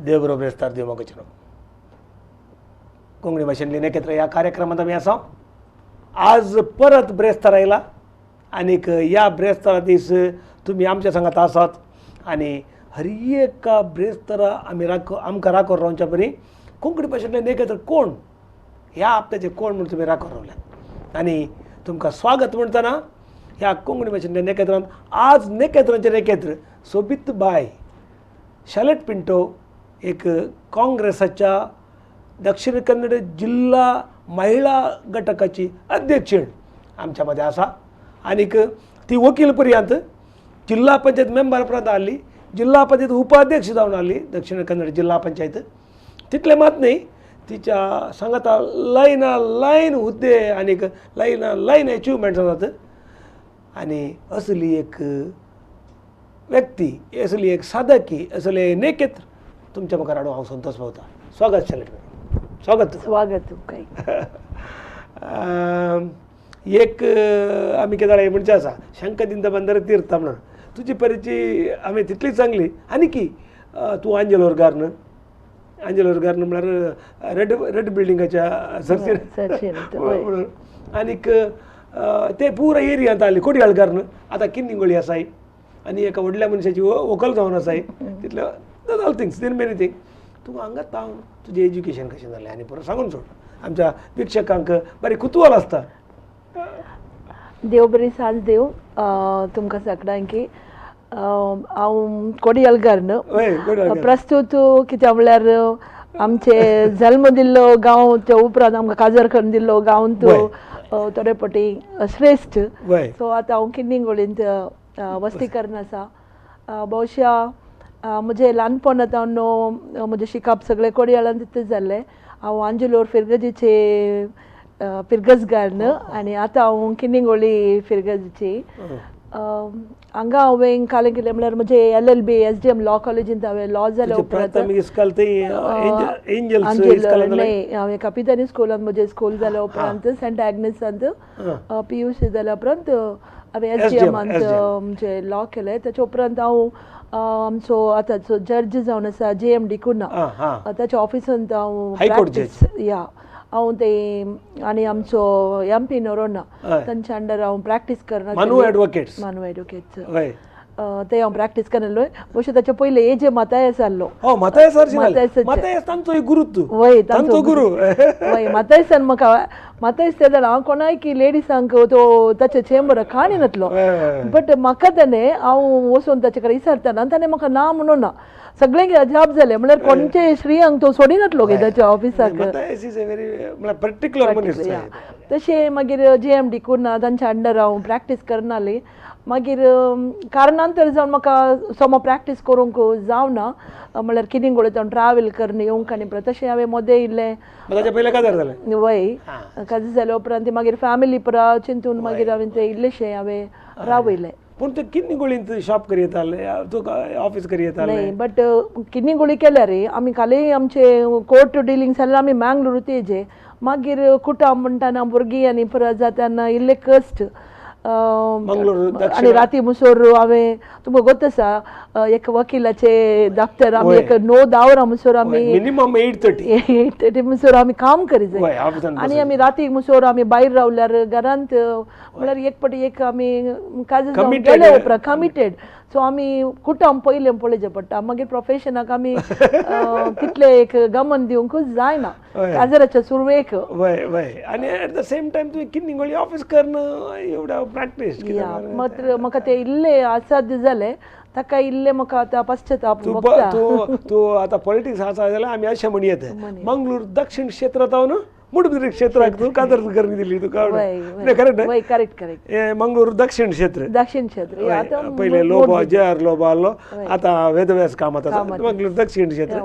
देव बरो ब्रेस्तार दिवं म्हाका. कोंकणी भाशेंतली नेकेत्र ह्या कार्यक्रमांत आमी आसा. आज परत ब्रेस्तार आयला आनीक ह्या ब्रेस्तारा दीस तुमी आमच्या सांगात आसात आनी हर एका ब्रेस्तारा आमी राख आमकां राखोर रावच्या परी कोंकणी भाशेंतले नेकेत्र कोण ह्या हप्त्याचे कोण म्हूण तुमी राखोर रावल्यात आनी तुमकां स्वागत म्हणटना ह्या कोंकणी भाशेंतल्या नेकेत्रांत आज नेकेत्रांचे नेकेत्र सोबीत बाय शालेट पिंटो एक काँग्रेसाच्या दक्षिण कन्नड जिल्हा महिला घटकाची अध्यक्षीण आमच्या मध्ये आसा आनीक ती वकील पर्यंत जिल्हा पंचायत मेंबर पर्यंत आसली, जिल्हा पंचायत उपाध्यक्ष जावन आसली दक्षिण कन्नड जिल्हा पंचायत. तितलें मात न्ही, तिच्या सांगाता लायना लायन हुद्दे आनीक लायना लायन एचिवमेंट्स आसात आनी असली एक व्यक्ती, असली एक साधकी, असले नेकेत्र तुमच्या मुखार हाडून हांव संतोष पावता. स्वागत शालेट, स्वागत. स्वागत तुमकां. एक आमी केदाळ म्हणचे आसा शंखदिंत बंदर तीर्थ म्हणून तुजी परिची आमी तितली चांगली. आनी की तूं आंजेलोर गार्न, आंजेलोर गार्न म्हळ्यार रेड रेड बिल्डिंगाच्या सरशीर म्हणून आनीक ते पुरा एरियांत आसली कोडयाळ गार्न, आतां किन्निंगोळी आसाय आनी एका व्हडल्या मनशाची व्हंकल जावन आसाय. तितले all things then many thing. तूं हांगा तावन तुजें एज्युकेशन कशें जालें आनी पुरो सांगून सोड आमच्या प्रेक्षकांक, बरें कुतूहल आसता. देव बरी सांज देव तुमकां सगळ्यांकी. हांव कोडियलकार न्हू प्रस्तूत, कित्याक म्हणल्यार आमचे जल्म दिल्लो गांव, त्या उपरांत आमकां काजार करून दिल्लो गांव तो थोडे पटी श्रेश्ठ. सो आतां हांव किन्निंगोळींत वस्ती करून आसा. बहुशा म्हजें ल्हानपण आतां न्हू म्हजें शिकप सगळें कोडियाळांत तितलें जाल्लें. हांव आंजेलोर फिरगजीचे फिरगजगार न्हू आनी आतां हांव किन्निंगोळी फिरगजीची. हांगा हांवें कालें कितें म्हणल्यार म्हजें LLB SDM law कॉलेजींत हांवें लॉ जाल्या उपरांत न्हय, हांवें कापितानी स्कुलांत म्हजें स्कूल जाल्या उपरांत सेंट एग्नेसांत PUC जाल्या उपरांत हांवें SDMांत म्हजें लॉ केलें. ताच्या उपरांत हांव आमचो आतांचो जर्ज जावन आसा JM D'Cunha ताच्या ऑफिसांत हांव प्रॅक्टीस या हांव ते आनी आमचो MP Noronha तांच्या अंडर हांव प्रॅक्टीस करना. मानू एडवोकेट्स, मानू एडवोकेट्स ते हांव प्रॅक्टीस करनासलो. भोवशा ताच्या पयलीं एजे मातायस आसलो. मातायस तांचो गुरू, वय तांचो गुरू वय मातायसान म्हाका मातायस ते जाणां हांव कोणाय की लेडिसांक तो ताचे चेंबर काणी नातलो, बट म्हाका ताणें हांव वचून ताचे कडेन विचारतना ताणें म्हाका ना म्हणून ना सगळें अजाप जालें. म्हळ्यार कोणचे स्त्रियांक तो सोडिनातलो गे ताच्या ऑफिसाक. तशें मागीर JM D'Cunha तांच्या अंडर हांव प्रॅक्टीस करनाली. मागीर कारणांतर जावन म्हाका सोमो प्रॅक्टीस करूंक जावना, म्हळ्यार किन्निंगोळे हांव ट्रॅवल करून येवंक आनी तशें हांवें मदें इल्लें वय काजार जाल्या उपरांत मागीर फॅमिली पुरा चिंतून मागीर हांवें तें इल्लेशें हांवें रावयलें. पूण ते किन्निंगोळींत शॉप करी येताले, तुका ऑफिस करी येताले? न्हय, बट किन्निंगोळी केल्यार आमी कालय आमचे कोर्ट डिलींग जाल्यार आमी मँगलोर तेजे मागीर कुटाम म्हणटाना भुरगीं आनी पुरा जाताना इल्ले कश्ट आनी राती मुसोर हांवें तुमकां गोत आसा एक वकिलाचे दफ्तर आमी एक 9-10 वरां मुसोर आमी मिनिमम 8:30 मुसोर आमी काम करी जाय आनी आमी राती मुसोर आमी भायर रावल्यार घरांत म्हळ्यार एक पटी एक आमी काजार गेले उपरांत कमिटेड. सो आमी कुटाम पयलें पळोवचें पडटा, मागीर प्रोफेशनाक आमी तितलें एक गमन दिवंकूच जायना काजाराच्या सुरवेक. वय वय आनी एट the same time तुवें किन्निंगोळी ऑफिस करून एवढ्या प्रॅक्टीस मात्र म्हाका तें इल्लें असाध्य जालें, ताका इल्लें म्हाका आतां पश्चाताप भोगता. तूं आतां पॉलिटिक्स आसा जाल्यार आमी अशें म्हणयेत मंगळूर दक्षिण क्षेत्रांत हांव न्हू मुडबिद्री क्षेत्राक तूं कादर करून दिली तुका. Correct correct correct. मंगळूर दक्षिण क्षेत्र, दक्षिण क्षेत्र पयले लोबो JR Lobo आसलो, आतां वेदव्यास कामत आसा मंगळूर दक्षिण क्षेत्र.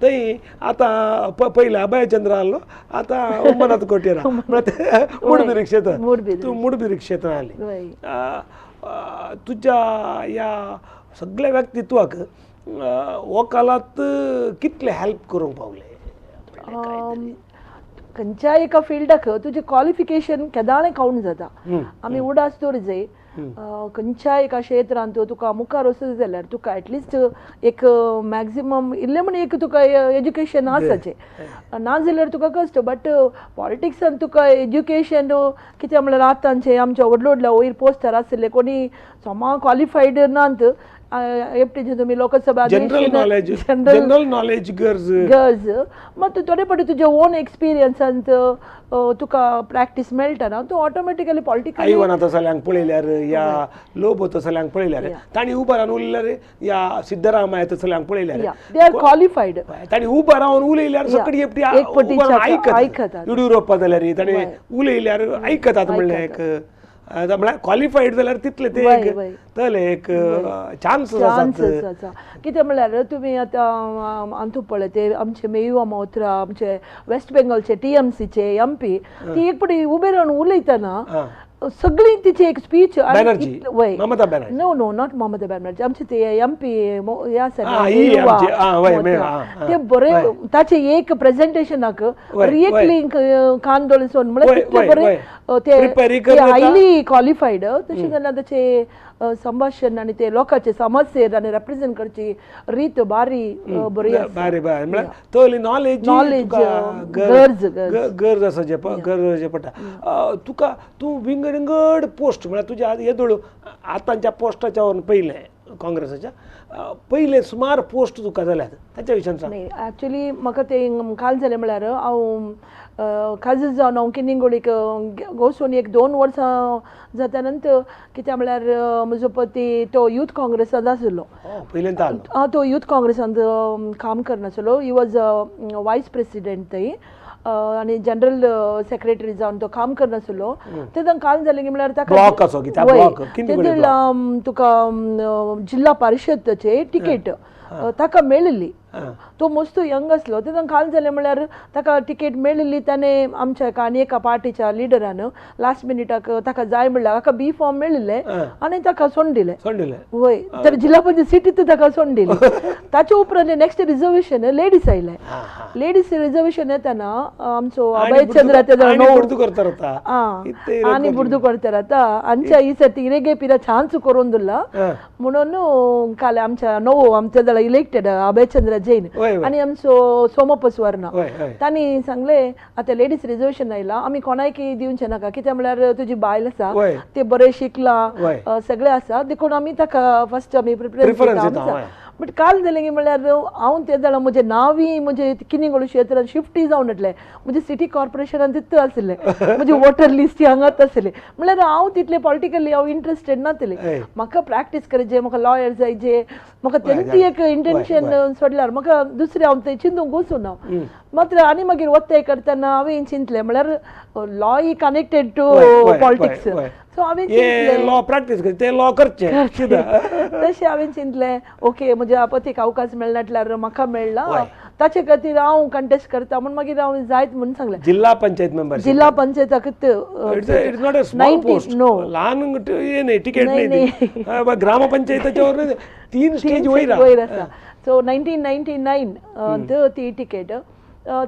थंय आतां पयले अभयचंद्र आसलो, आतां उमनाथ कोटेरा मुडबिद्री क्षेत्र, तूं मुडबिद्री क्षेत्रां आसली. तुज्या ह्या सगळ्या व्यक्तित्वाक वकालात कितले हेल्प करूंक पावले? खंयच्याय एका फिल्डाक तुजें क्वॉलिफिकेशन केदाळें कावंट जाता. आमी उडास दवर जाय खंयच्याय एका क्षेत्रांत तुका मुखार वचत जाल्यार तुका एटलिस्ट एक मॅक्झिमम इल्लें म्हण एक तुका एज्युकेशन आसाचें, ना जाल्यार तुका कश्ट. बट पॉलिटिक्सान तुका एज्युकेशन कित्याक म्हणल्यार आतांचे आमच्या व्हडले व्हडल्या वयर पोस्टार आशिल्ले कोणी समा क्वॉलिफायड नात. एकटेचे तुमी लोकसभा जनरल नॉलेज गरज गरज मात थोडे फावटी तुज्या ओन एक्सपिरियन्सांत तुका प्रॅक्टीस मेळटा ना, तूं ऑटोमॅटिकली पॉलिटिकल. आयवन तसल्यांक पळयल्यार या लोबो तसल्यांक पळयल्यार तांणी उबो रावन उलयल्यार या सिद्धरामय्या तसल्यांक पळयल्यार they are qualified. तांणी उबो रावन उलयल्यार सकडी एकटी आयकतात. येडियुरप्पा जाल्यार ताणें उलयल्यार आयकतात म्हणलें एक म्हळ्यार क्वॉलिफायड जाल्यार तितले ते तले एक चान्सीस आसा. कितें म्हणल्यार तुमी आतां अंतू पळय ते आमचे मेयुआ मोत्रा आमचे वेस्ट बेंगॉलचे टीएमसीचे एमपी ती एक पटी उबे रावन उलयतना सगळी तिची एक speech. Mamata Banerjee no no not Mamata Banerjee, आमचे ते एमपी हे आसा ते बरे ताचे एक प्रेझेंटेशनाक रिएक्टली कान दोळे सोडून म्हळ्यार तितले बरे ते हायली क्वॉलिफायड. तशें जाल्यार ताचे संभाशण आनी ते लोकांचे समस्येर आनी रेप्रेझेंट करची रीत बारी बरी बारी बारी म्हळ्यार तली नॉलेज नॉलेज गरज गरज आसा जे गरज पडटा तुका. तूं विंगड विंगड पोस्ट म्हळ्यार तुज्या येदोळ आतांच्या पोस्टाच्या वरून पयलें काँग्रेसाच्या पयले सुमार पोस्ट तुका जाल्यात ताच्या विशयान सांग. न्ही एक्चुली म्हाका तें काल जालें म्हळ्यार हांव खाजन जावन हांव किनिंगोळीक वचून एक 2 वर्सां जाता नंतर कित्याक म्हळ्यार म्हजो पती तो यूथ काँग्रेसांत आशिल्लो. पयलीं तो यूथ काँग्रेसांत काम करनासलो, he was vice president थंय आनी जनरल सेक्रेटरी जावन तो काम करनासलो. तेन्ना काल जालें की म्हळ्यार ताका तुका जिल्हा परिशदाचे तिकेट ताका मेळिल्ली. तो मस्त यंग आसलो. तेन्ना काल जालें म्हळ्यार ताका तिकेट मेळिल्ली. ताणें आमच्या एका आनी एका पार्टीच्या लिडरान लास्ट मिनिटाक ताका जाय म्हणल्यार ताका बी फॉर्म मेळिल्लें आनी ताका सोडून दिलें. वय तर जिल्हा परिशद सिटीत ताका सोडून दिली. ताचे उपरांत नेक्स्ट रिजर्वेशन लेडीज आयलें. लेडीज रिजर्वेशन येतना आमचो अभयचंद्र आनी बुर्दू करता रावता आमच्या ही सर्ती इरेगे पिरा चान्स करून दिला म्हणून काल आमच्या नवो आमच्या जाल्यार इलेक्टेड अभयचंद्र जैन आनी आमचो सोमप्पा सुवर्णा तांणी सांगले आतां लेडीज रिजर्वेशन आयला आमी कोणायकी दिवचें नाका कित्याक म्हळ्यार तुजी बायल आसा ते बरें शिकलां सगळें आसा देखून आमी ताका फर्स्ट आमी प्रिफरन्स दिता. बट काल जालें की म्हळ्यार हांव तें जाणां म्हजें नांवूय म्हजें किनिंगोळी क्षेत्रान शिफ्टूय जावन येतलें. म्हजें सिटी कॉर्पोरेशनान तितू आशिल्लें, म्हजें वोटर लिस्ट हांगाच आशिल्लें. म्हळ्यार हांव तितलें पॉलिटिकली हांव इंट्रस्टेड नासलें. म्हाका प्रॅक्टीस करचें, म्हाका लॉयर जायचे, म्हाका तेंची एक इंटेन्शन सोडल्यार म्हाका दुसरें हांव थंय चिंतूंक वचूना. मात्र आनी मागीर वत्ताय करतना हांवें चिंतलें म्हळ्यार law is connected to politics. So हांवें चिंतलें लॉ प्रॅक्टीस ते लॉ करचें तशें हांवें चिंतलें ओके म्हज्या पतीक अवकाश मेळनाटल्यार म्हाका मेळ्ळा ताचे खातीर हांव कंटेस्ट करता म्हूण मागीर हांव जायत म्हूण सांगलें. जिल्हा पंचायत मेंबर जिल्हा पंचायताक नो ल्हान तिकेट न्ही ग्रामपंचायताच्या 3 स्टेज वयर आसा. सो 1999 ती तिकेट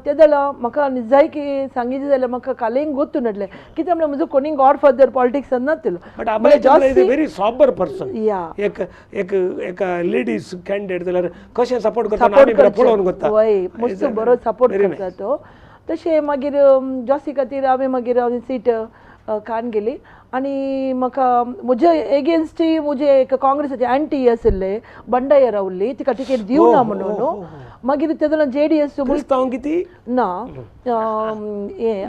ते जाल्यार म्हाका जाय की सांगितलें जाल्यार म्हाका कालेंक गोत्तू नडलें कित्याक म्हळ्यार म्हजो कोणी गॉड फादर पॉलिटिक्सान नासलो. But Abhay very sober person. या एक एक एक लेडीज कॅन्डिडेट जाल्यार कशें सपोर्ट करता आमी पळोवन करता. वय मस्त बरो सपोर्ट करता तो. तशें मागीर जॉसी खातीर हांवें मागीर हांवें सीट कान गेली आनी म्हाका म्हजे एगेन्स्टूय म्हजे एक काँग्रेसाचे एंटी आशिल्ले बंडाय रावली तिका तिकेट दिवना म्हणून. मागीर तेन्ना जे डी एस ना हें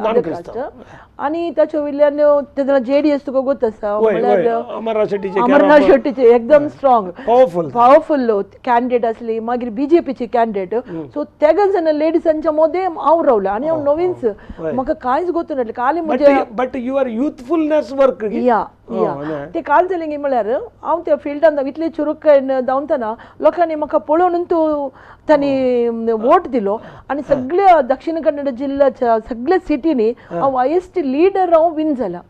आनी ताचे वयल्यान तेन्ना जे डी एस तुका गोत आसा म्हणल्यार अमरनाथ शेट्टीचे एकदम स्ट्रॉंग पावरफुल कॅन्डिडेट आसली. मागीर बीजेपीची कॅन्डिडेट. सो तेगन जाण लेडिजांच्या मदें हांव रावलें आनी हांव नवीच म्हाका कांयच गोत नासलें. काल म्हजें बट your युथफुलनेस वर्क या या ते काल जालें की म्हळ्यार हांव त्या फिल्डान इतले चुरूक धांवतना लोकांनी म्हाका पळोवन तूं तांणी वोट दिलो आनी सगळ्या दक्षिण कन्नड जिल्ल्याच्या सगळ्या सिटींनी हांव हायेस्ट लिडर हांव विन जाला.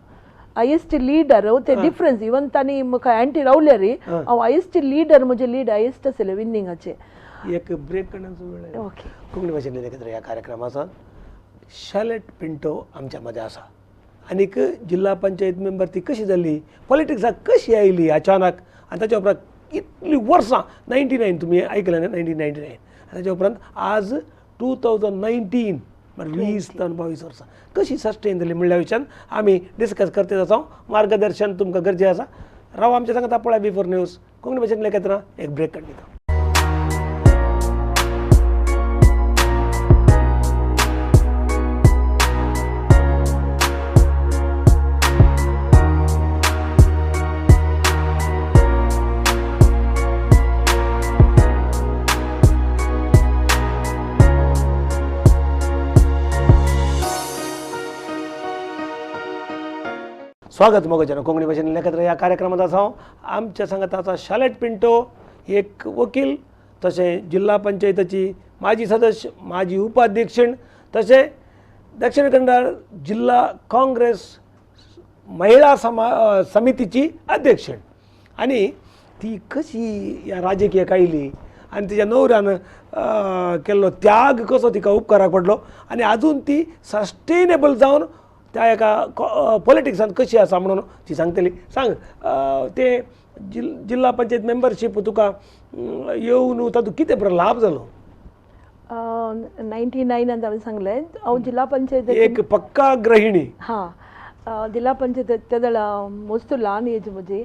हायेस्ट लिडर ते डिफरन्स इवन तांणी म्हाका एंटी रावल्यार हांव हायेस्ट लिडर म्हजें लीड हायेस्ट आसलें विनिंगाचें. एक ब्रेक करण्याचो वेळ. ओके. कोंकणी भाशेन एकत्र ह्या कार्यक्रमाचो शॅलेट पिंटो आमच्या मदें आसा. आनीक जिल्हा पंचायत मेंबर ती कशी जाली, पॉलिटिक्साक कशी आयली अचानक आनी ताच्या उपरांत इतलीं वर्सां 99 तुमी आयकलें न्ही, 1999 ताच्या उपरांत आज 2019 म्हळ्यार 20 जावन 22 वर्सां कशी सस्टेन जाली म्हणल्या विशयान आमी डिस्कस करते आसा. मार्गदर्शन तुमकां गरजें आसा. राव आमच्या सांगता पळय बी फोर न्यूज कोंकणी भाशेन लेखतना एक ब्रेक काडटा. स्वागत मोगजन कोंकणी भाशेन लेखत्र ह्या कार्यक्रमांत आसा. हांव आमच्या सांगाता शालेट पिंटो एक वकील, तशें जिल्हा पंचायतीची माजी सदस्य, माजी उपाध्यक्षण, तशें दक्षिण कन्नड जिल्हा काँग्रेस महिला समितीची अध्यक्षण. आनी ती कशी ह्या राजकीयाक आयली आनी तिच्या नवऱ्यान केल्लो त्याग कसो तिका उपकाराक पडलो आनी आजून ती सस्टेनेबल जावन त्या एका पॉलिटिक्सान कशी आसा म्हणून ती सांगतली. सांग ते जिल्हा पंचायत मेंबरशीप तुका येवन तातूंत कितें बरो लाभ जालो? 99 हांवें सांगलें हांव जिल्हा पंचायत एक पक्का गृहिणी. हां, जिल्हा पंचायत त्या वेळा मस्त ल्हान एज म्हजी.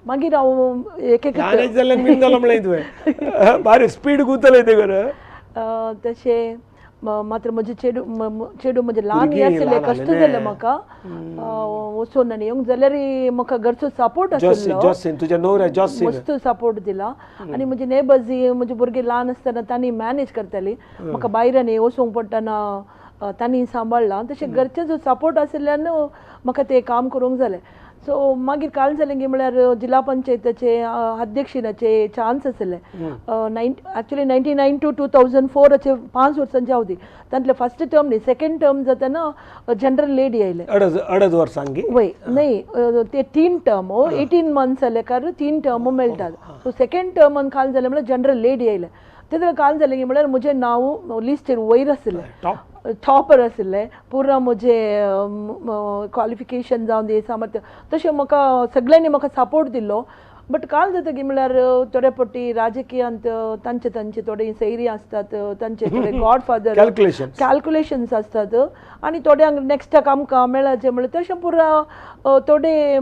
मागीर हांव एक एक ल्हान एज जाल्यार मीन जालो म्हणलें तुवें, बारीक स्पीड गुंतलें तें कर. तशें मात्र म्हजे चेडू चेडू म्हजें ल्हान आशिल्लें, कश्ट जालें म्हाका वचून आनी येवंक जाल्यार म्हाका घरचो सपोर्ट आशिल्लो, मस्त सपोर्ट दिला. आनी म्हजी नेबर्स म्हजी भुरगीं ल्हान आसतना तांणी मॅनेज करताली, म्हाका भायर आनी वचूंक पडटना तांणी सांबाळ्ळां. तशें घरचो सपोर्ट आशिल्ल्यान म्हाका तें काम करूंक जालें. सो मागीर काल जालें की म्हळ्यार जिल्हा पंचायतीचे अध्यक्षाचे चान्स आशिल्ले. एक्चुअली 99 to 2004 5 वर्सांची अवधी, तांतले फर्स्ट टर्म न्ही, सेकंड टर्म जातना जनरल लेडी आयले. अडज वर्सां वय न्ही, ते 3 टर्म 18 मंथ्स जाले कारण 3 टर्म मेळटात. सो सेकंड टर्मान काल जालें म्हळ्यार जनरल लेडी आयले. तेन्ना काल जालें की म्हळ्यार म्हजें नांव लिस्टीर वयर आशिल्लें, टॉपर आशिल्लें पुरा म्हजें क्वॉलिफिकेशन जावन दी सामर्थ्य, तशें म्हाका सगळ्यांनी म्हाका सपोर्ट दिल्लो. बट काल जाता की म्हळ्यार थोडे पट्टी राजकीयांत तांचे तांचे थोडे सैरी आसतात, तांचे थोडे गॉडफादर कॅल्क्युलेशन्स आसतात आनी थोड्यांक नेक्स्टाक आमकां मेळाचें म्हळ्यार तशें पुरा थोडे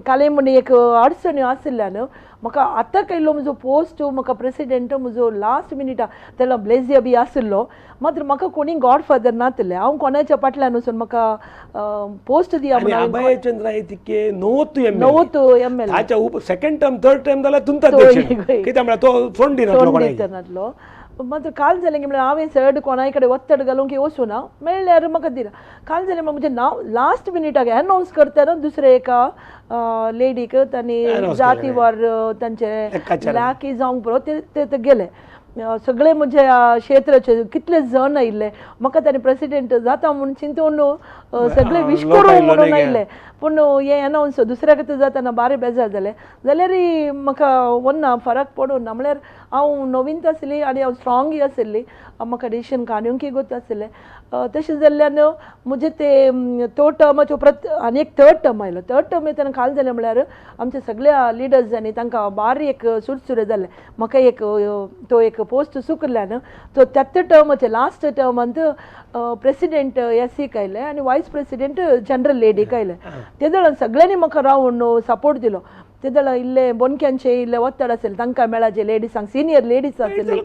काले म्हण एक अडचण्यो आशिल्ल्यान म्हाका आतां केल्लो म्हजो पोस्ट म्हाका प्रेसिडेंट म्हजो लास्ट मिनिटा तेन्ना ब्लेजिया बी आशिल्लो, मात्र म्हाका कोणी गॉडफादर नातिल्लें. हांव कोणाच्या फाटल्यान वचून म्हाका पोस्ट दिया. अभयचंद्र तिके 90 ML second term third term जाल्यार तुमकां कित्याक म्हळ्यार तो सोडून दिनातलो. मात्र काल जालें की म्हळ्यार हांवें चड कोणाय कडेन ಒತ್ತಡ घालूंक वचूना, मेळ्ळ्यार म्हाका दिना. काल जालें म्हजें नांव लास्ट मिनिटाक अनावन्स करतना दुसरे एका लेडीक तांणी जातीवार तांचे लाकी जावंक पुरो ते गेले. सगळे म्हज्या क्षेत्राचे कितले जण आयिल्ले म्हाका तांणी प्रेसिडेंट जाता म्हूण चिंतून सगळे विश करूं म्हणून आयिल्ले, पूण हें अनावन्स दुसऱ्या खातीर जातना बारे बेजार जालें. जाल्यार म्हाका वन्ना फरक पडूं ना, म्हळ्यार हांव नवीन आसली आनी हांव स्ट्रोंगय आशिल्ली, म्हाका डिसिशन काडूंकय गोत आशिल्लें. तशें जाल्ल्यान म्हजें ते तो टर्माच्यो परत आनी एक थर्ड टर्म आयलो. थर्ड टर्म येतना काल जालें म्हळ्यार आमच्या सगळ्या लिडर्सांनी तांकां बारी एक सुरसुरे जालें, म्हाका एक तो एक पोस्ट चुकल्यान तो त्याच टर्माचे लास्ट टर्मांत प्रेसिडेंट एसीक आयले आनी वायस प्रेसिडेंट जनरल लेडीक आयले. ते जाणां सगळ्यांनी म्हाका रावन सपोर्ट दिलो. ते जाणां इल्ले बोनक्यांचे इल्ले ಒತ್ತಡ आशिल्ले तांकां मेळाचे लेडिसांक, सिनियर लेडीज आशिल्ले.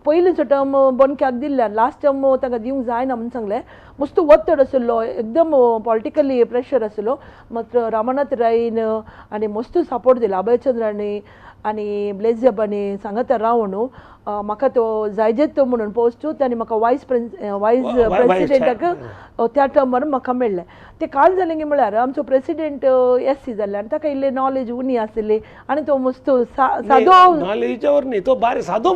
पयलींचो टर्म बोनक्याक दिल्ल्यान लास्ट टर्म तांकां दिवंक जायना म्हूण सांगलें. मस्त ಒತ್ತಡ आशिल्लो, एकदम पॉलिटिकली प्रेशर आशिल्लो. मात्र रामनाथ रायन आनी मस्त सपोर्ट दिलो, अभयचंद्रांनी आनी ब्लेजियाबांनी सांगता रावन म्हाका तो जायजेच तो म्हणून पोस्ट तांणी म्हाका वायस प्रेसिडेंटाक त्या टर्मार म्हाका मेळ्ळें. ते काल जालें की म्हळ्यार आमचो प्रेसिडेंट एस सी जाल्ले आनी ताका इल्लें नॉलेज उणी आशिल्ली आनी तो मस्त सादो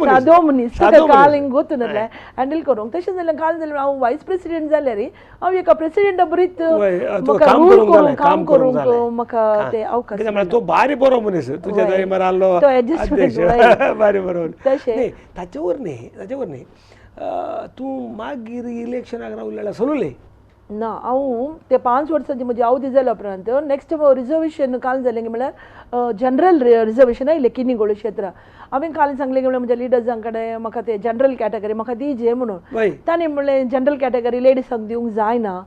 सादो मनीस, ताका काल हिंग गोत नासलें हँडल करूंक. तशें जाल्यार काल जालें हांव वायस प्रेसिडेंट जाल्यार हांव एका प्रेसिडेंटा बरीच म्हाका रूल करूंक काम करूंक म्हाका ते अवकाश. तो बारी बरो मनीस तुज्या तो एडजस्टमेंट बारी बरो. तशें ताचेवर न्ही, ताचेवर न्ही, तूं मागीर इलेक्शनाक रावलें सलुले ना हांव ते 5 वर्सांची म्हजी अवधी जाल्या उपरांत नेक्स्ट रिजर्वेशन काल जालें की म्हळ्यार जनरल रिजर्वेशन आयलें किनिगोळ क्षेत्रां. हांवें काल सांगलें की म्हळ्यार म्हज्या लिडर्सां कडेन म्हाका ते जनरल कॅटेगरी म्हाका दिजे म्हणून. तांणी म्हणलें जनरल कॅटेगरी लेडिसांक दिवंक जायना.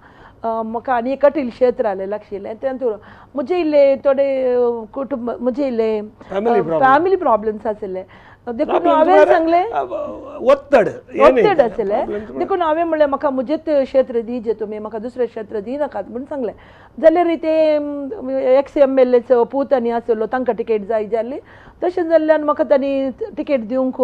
म्हाका आनी एक कटील क्षेत्र आलें लागशिल्लें तेतून म्हजे इल्ले थोडे कुटुंब म्हजे इल्ले फॅमिली प्रॉब्लम्स आशिल्ले देखून हांवें सांगलें ಒತ್ತಡ ಒತ್ತಡ आशिल्लें देखून हांवें म्हणलें म्हाका म्हजेच क्षेत्र दिजे तुमी म्हाका दुसरें क्षेत्र दिनाकात म्हूण सांगलें. जाल्यार ते एक्स एम एल एचो पूत आनी आसलो तांकां टिकेट जाय जाल्ली तशें जाल्ल्यान म्हाका तांणी टिकेट दिवंक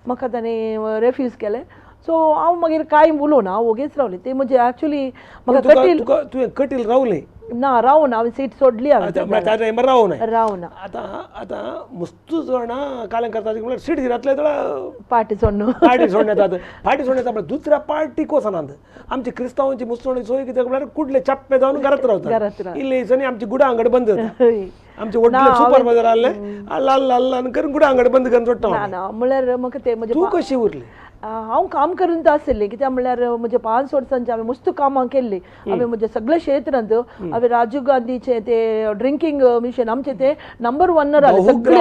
म्हाका तांणी रेफ्यूज केलें. सो हांव मागीर कांय उलोवना हांव ओगीच रावलें. ते म्हजे एक्चुली म्हाका कटील तुवें कटील रावलें ना रावना हांवें सीट सोडली हांवें रावना रावना. आतां आतां मस्तू जाणां कालें करता म्हळ्यार सीट दिनातले पार्टी सोडून पार्टी सोडून येतात पार्टी सोडून येता म्हळ्यार दुसऱ्या पार्टीक वचनात. आमची क्रिस्तांवांची मुसलमानाची सोय कित्याक म्हळ्यार कुडले चप्पे जावन घरात रावतात. इल्ले दिसांनी आमची गुडा आंगड बंद जाता. आमचे व्हडले सुपर बाजार आहले लाल लाल लाल करून गुडा आंगड बंद करून सोडटा. ना म्हळ्यार म्हाका ते तूं कशी उरली? हांव काम करून आशिल्लें कित्याक म्हळ्यार म्हजे 5 वर्सांचे हांवें मस्त कामां केल्लीं. हांवें म्हज्या सगळ्या क्षेत्रांत हांवें राजीव गांधीचें ते ड्रिंकींग मिशन आमचें ते नंबर 1 आलें सगळें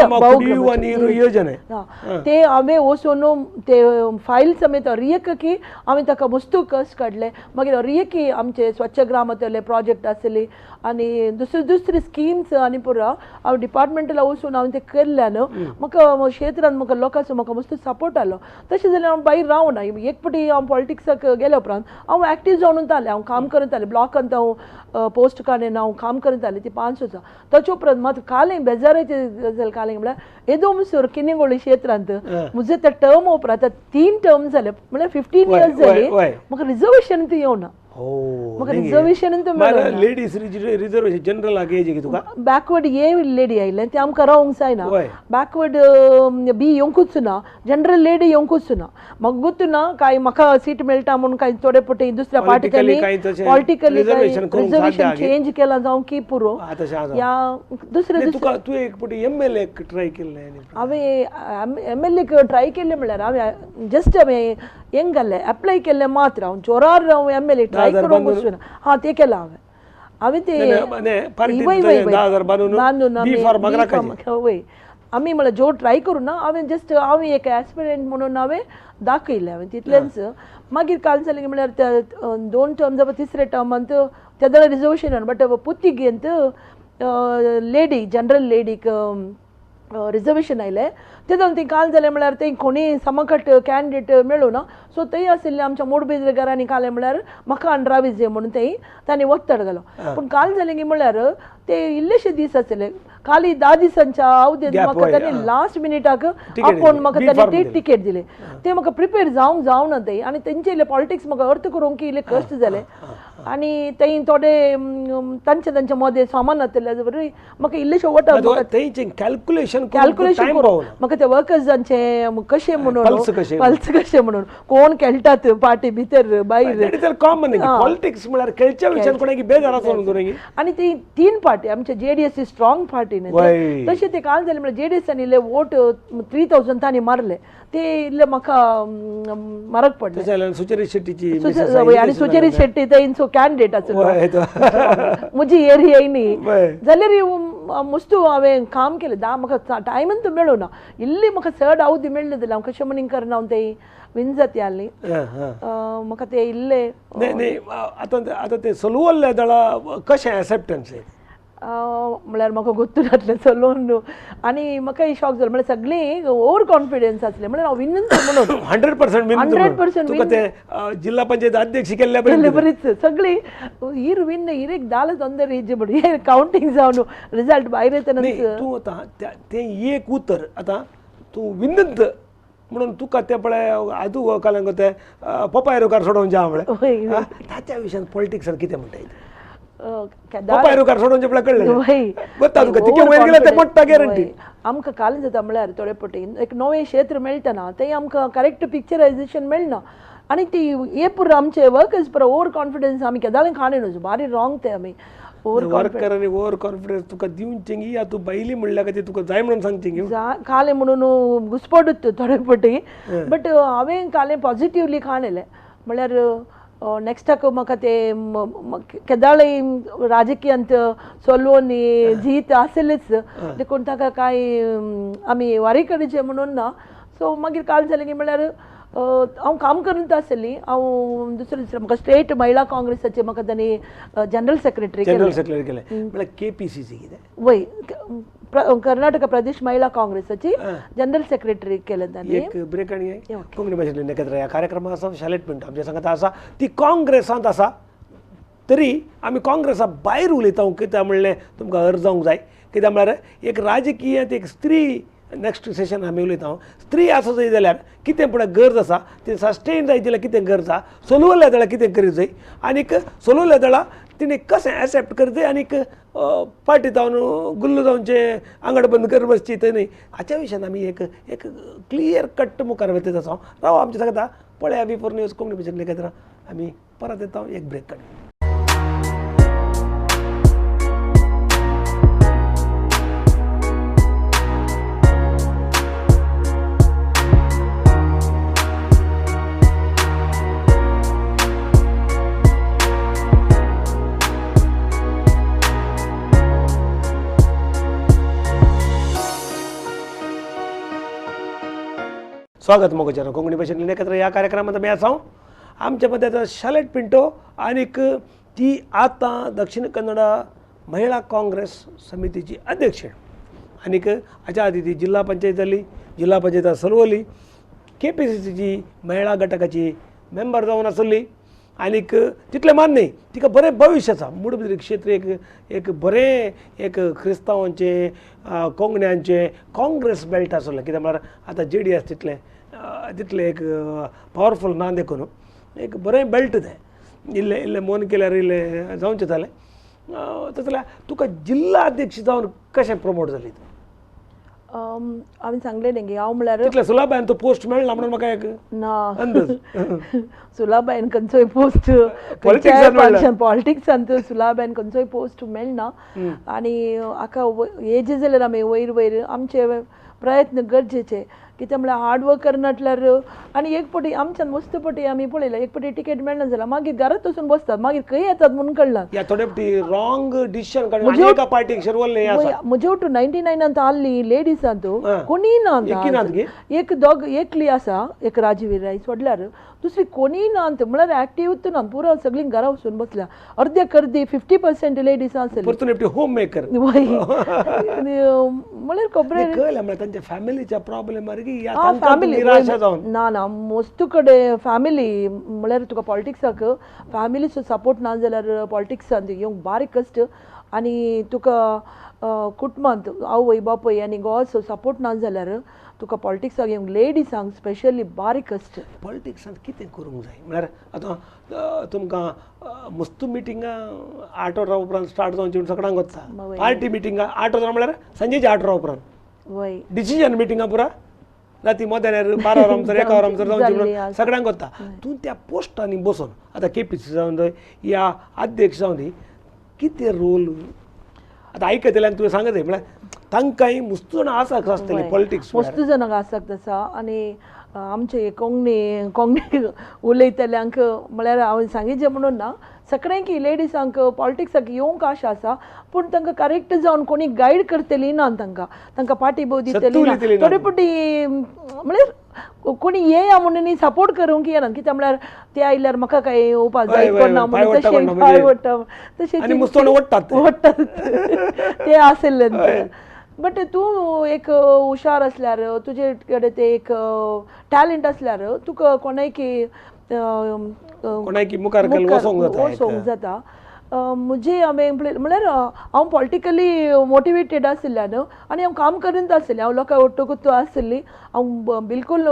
ते हांवें वचून ते फायल समेत रियकी हांवें ताका मस्त कश्ट काडले. मागीर रियकी आमचे स्वच्छ ग्रामांतले प्रोजेक्ट आसले आनी दुसरी दुसरी स्किम्स आनी पुरो हांव डिपार्टमेंटला वचून हांवें ते केल्ल्यान म्हाका क्षेत्रांत म्हाका लोकांचो म्हाका मस्त सपोर्ट आलो. तशें जाल्यार हांव भायर रावना. एक फावटी हांव पॉलिटिक्साक गेल्या उपरांत हांव एक्टीव जावन उरतालें. हांव काम करतालें ब्लॉकांत हांव पोस्ट काडून हांव काम करतालें ती 5 वर्सां. ताचे उपरांत मात कालें बेजाराची गजाल कालें म्हळ्यार येदोमसर किनिगोळी क्षेत्रांत म्हजे ते टर्म उपरांत 3 टर्म जाले म्हळ्यार 15 इयर्स जाली म्हाका रिजर्वेशन ती येवना. म्हाका रिजर्वेशन लेडीज रिजर्वेशन जनरल तुका बॅकवर्ड ए लेडी आयलें ते आमकां रावंक जायना. बॅकवर्ड बी येवंकूच ना जनरल लेडी येवंकूच ना. म्हाका गोत्तू ना कांय म्हाका सीट मेळटा म्हूण कांय थोडे पटी दुसऱ्या पार्टीनी पॉलिटिकली रिजर्वेशन चेंज केलां जावं की पुरो या दुसरे तुका तूं एक पटी एम एल एक ट्राय केल्लें? हांवें एम एल एक ट्राय केल्लें म्हळ्यार हांवें जस्ट हांवें हें घालें एप्लाय केल्लें मात्र हांव जोरार हांव एम एल ए ट्राय करूंक वचूना. हां तें केलां हांवें हांवें ते बांदून वय आमी म्हळ्यार जो ट्राय करूं ना हांवें जस्ट हांवें एक एस्पिरंट म्हणून हांवें दाखयलें हांवें तितलेंच. मागीर काल जालें की म्हळ्यार त्या 2 टर्म जावं तिसरे टर्मांत त्या जाल्यार रिजर्वेशन बट पुर्तुगेंत लेडी जनरल लेडीक रिजर्वेशन आयलें. तेतून ती काल जालें म्हळ्यार थंय कोणीय समकट कॅन्डिडेट मेळूं ना. सो थंय आशिल्ले आमच्या मोडबेजरे घरांनी कालें म्हळ्यार म्हाका राविजे म्हणून थंय तांणी ಒತ್ತಡ घालो. पूण काल जालें की म्हळ्यार ते इल्लेशे दीस आशिल्ले खाली 10 दिसांच्या अवधीत म्हाका तांणी लास्ट मिनिटाक आपोवन म्हाका तांणी ती टिकेट दिली. ते म्हाका प्रिपेर जावंक जावना थंय आनी तेंचे इल्ले पॉलिटिक्स म्हाका अर्थ करूंक की इल्ले कश्ट जाले आनी थंय थोडे तांचे तांचे मदें सामान जातलें बरी म्हाका इल्लेशे वटा कॅल्क्युलेशन कॅल्क्युलेशन करूं म्हाका ते वर्कर्सांचे कशें म्हणून पल्स कशें म्हणून कोण खेळटात पार्टी भितर भायर कॉमन पॉलिटिक्स म्हळ्यार खेळच्या विशयान कोणाक बेजार आसो. आनी ती 3 पार्टी आमचे जे डी एस स्ट्रॉंग पार्टी न्ही तशें ते काल जालें म्हळ्यार जे डी एसान इल्ले वोट 3000 तांणी मारले ते इल्ले म्हाका मारक पडले. सुचरित शेट्टीची आनी सुचरित शेट्टी तेंचो कॅन्डिडेट आसलो म्हजी एरिया न्ही जाल्यार मस्त हांवें काम केलें. म्हाका टायमूच मेळूं ना इल्ली म्हाका चड अवधी मेळ्ळी जाल्यार हांव कशें म्हणून करना हांव ते विन जाती आहली म्हाका ते इल्ले आतां आतां ते सलवल्ले दळा कशें एक्सेप्टन्स म्हळ्यार म्हाका गोत्तू जातलें चलोवन आनी म्हाका शॉक जालो म्हळ्यार सगळीं ओवर कॉन्फिडन्स आसलें म्हळ्यार हांव विनूच म्हणून 100% 100% तुका ते जिल्हा पंचायत अध्यक्ष केल्ल्या बरीच सगळीं हिर विन हिर एक दाल ತೊಂದರೆ इज्जे म्हणून कावंटींग जावन रिजल्ट भायर येतना तूं आतां तें एक उतर आतां तूं विनंत म्हणून तुका ते पळय आदू काल्यान ते पपाय रुखार सोडोवन जा म्हळ्यार ताच्या विशयान पॉलिटिक्सान कितें म्हणटा पपाय रुखार सोडोवन पळय कळ्ळें गोत्ता तुका तिके वयर गेल्यार ते पडटा गॅरंटी. आमकां काल जाता म्हळ्यार थोडे पटी एक नवें क्षेत्र मेळटना तें आमकां करेक्ट पिक्चरायजेशन मेळना आनी ती हे पुरो आमचे वर्कर्स पुरो ओवर कॉन्फिडन्स आमी केदाळी काणी न्हू बारी रॉंग ते आमी वर्कर आनी ओवर कॉन्फिडन्स तुका दिवचें या तूं बायली म्हणल्या खातीर तुका जाय म्हणून सांगचें कालें म्हणून घुसपडूच थोडे पटी बट हांवें कालें पॉजिटिवली काणलें म्हळ्यार नेक्स्टाक म्हाका ते केदाळय राजकीयांत सोलवणी जीत आसलेच देखून ताका कांय आमी वारी करचे म्हणून ना. सो मागीर काल जालें की म्हणल्यार हांव काम करून आसली. हांव दुसरें दुसरें म्हाका स्टेट महिला काँग्रेसाचे म्हाका तांणी जनरल सेक्रेटरी जनरल सेक्रेटरी केलें. म्हळ्यार केपीसीसी कितें? वय, कर्नाटक प्रदेश महिला काँग्रेसाची जनरल सेक्रेटरी केलें तांणी. एक ब्रेक आनी कोंकणी भाशेंतल्यान एकत्र ह्या कार्यक्रमा आसा शालेट पिंटो आमच्या सांगात आसा. ती काँग्रेसांत आसा तरी आमी काँग्रेसा भायर उलयता कित्याक म्हणलें तुमकां अर्ज जावंक जाय. कित्याक म्हळ्यार एक राजकीयांत एक स्त्री नेक्स्ट सेशन आमी उलयता स्त्री आसा जाय जाल्यार कितें फुडें गरज आसा ती सस्टेन जाय जाल्यार कितें गरज आसा, सोलवल्या जाल्यार कितें करीत जाय आनीक सोलवल्या जाल्यार तिणें कशें एक्सेप्ट करीत जाय आनीक पार्टी जावन गुल्ल जावचें आंगड बंद करून बसची थंय न्हय. हाच्या विशयान आमी एक एक क्लियर कट मुखार वयता आसा. राव आमच्या सांगता पळया V4 news Konkani भाशेंतलें एकत्र आमी परत येता एक ब्रेक काडून. स्वागत मोगोचेर कोंकणी भाशेंतल्यान एकत्र ह्या कार्यक्रमांत आमी आसा. आमच्या मदें आतां शालेट पिंटो आनीक ती आतां दक्षिण कन्नडा महिला काँग्रेस समितीची अध्यक्ष आनीक हाच्या आदी ती जिल्हा पंचायत जाली, जिल्हा पंचायत सलवली, केपीसीसीची महिला घटकाची मेंबर जावन आसली आनीक तितलें मान न्हय तिका बरें भविश्य आसा. मुडबिद्री क्षेत्र एक एक बरें एक क्रिस्तांवांचें कोंकण्यांचें काँग्रेस बेल्ट आसलें. कित्याक म्हळ्यार आतां जेडीएस तितलें तितलें एक पावरफूल ना देखून एक बरें बेल्ट तें इल्लें इल्लें मोन केल्यार इल्लें जावचें जालें. तशें जाल्यार तुका जिल्ला अध्यक्ष जावन कशें प्रमोट जाली तूं? हांवें सांगलें न्ही हांव म्हळ्यार तितलें सुलाबायन तो पोस्ट मेळना म्हणून म्हाका एक ना अंदाज. सुलाबायन खंयचोय पोस्ट पॉलिटिक्सांत सुलाबायन खंयचोय पोस्ट मेळना. आनी आका एज जाल्यार आमी वयर वयर आमचे प्रयत्न गरजेचे. कित्याक म्हळ्यार हार्ड वर्क करनाटल्यार आनी एक पटी आमच्यान मस्त पटी आमी पळयला एक पटी टिकेट मेळना जाल्यार मागीर घरात वचून बसतात, मागीर खंय येतात म्हणून कळना. रॉंग डिसिशन काडून एका पार्टीक शेरवल्लें आसा. म्हजे वटून 99 आहली लेडीजांत कोणीय ना, एक दोग एकली आसा एक राजवीर राय सोडल्यार दुसरी कोणीय ना. म्हळ्यार एक्टीव ना, पुरो सगळीं घरा वचून बसल्या. अर्दे कर्दी 50% लेडीज आसली होम मेकर म्हळ्यार खबर कळ्ळें म्हळ्यार तांच्या फॅमिलीच्या प्रॉब्लेम फॅमिली ना ना मस्त कडेन फॅमिली म्हळ्यार तुका पॉलिटिक्साक फॅमिलीचो सपोर्ट ना जाल्यार पॉलिटिक्सान येवंक बारीक कश्ट. आनी तुका कुटुंबांत आवय बापूय आनी घोवाचो सपोर्ट ना जाल्यार तुका पॉलिटिक्साक येवंक लेडिजांक स्पेशली बारीक कश्ट. पॉलिटिक्सांत कितें करूंक जाय म्हळ्यार आतां तुमकां मस्त मिटिंगां 8 वरां उपरांत स्टार्ट जावची म्हूण सगळ्यांक वता. पार्टी मिटिंगां 8 वरां म्हळ्यार सांजेच्या 8 वरां उपरांत वय डिसिजन मिटिंगां पुरा राती मध्यान 12 वरां आमसर 1 वरां आमसर जावची म्हणून सगळ्यांक वता. तूं त्या पोस्टांनी बसून आतां केपीसी जावन दी या अध्यक्ष जावन दी कितें रोल आतां आयकतल्यांक तुवें सांगत म्हळ्यार तांकांय मस्त जाणां आसक्त आसतली पॉलिटिक्स, मस्त जाणांक आसक्त आसा. आनी आमचे कोंकणी कोंकणी उलयतल्यांक म्हळ्यार हांवें सांगिचें म्हणून ना, सगळ्यांक लेडिजांक पॉलिटिक्साक येवंक आशा आसा पूण तांकां करेक्ट जावन कोणी गायड करतली ना, तांकां तांकां पाटी भोव दितली ना. थोडे पटी म्हळ्यार कोणी येया म्हणून सपोर्ट करूंक येना. कित्याक म्हळ्यार ते आयल्यार म्हाका कांय येवपाक जाय कोणा म्हणून तशें पांय ओडटा तशें ओडटात ते आशिल्ले. बट तूं एक हुशार आसल्यार तुजे कडेन ते एक टॅलंट आसल्यार तुका कोणायकी मुखार वचोंक जाता. म्हजे हांवें म्हळ्यार हांव पॉलिटिकली मोटिवेटेड आशिल्ल्यान आनी हांव काम करीत आशिल्लें, हांव लोकां ओट्टकूच आशिल्ली. हांव बिलकूल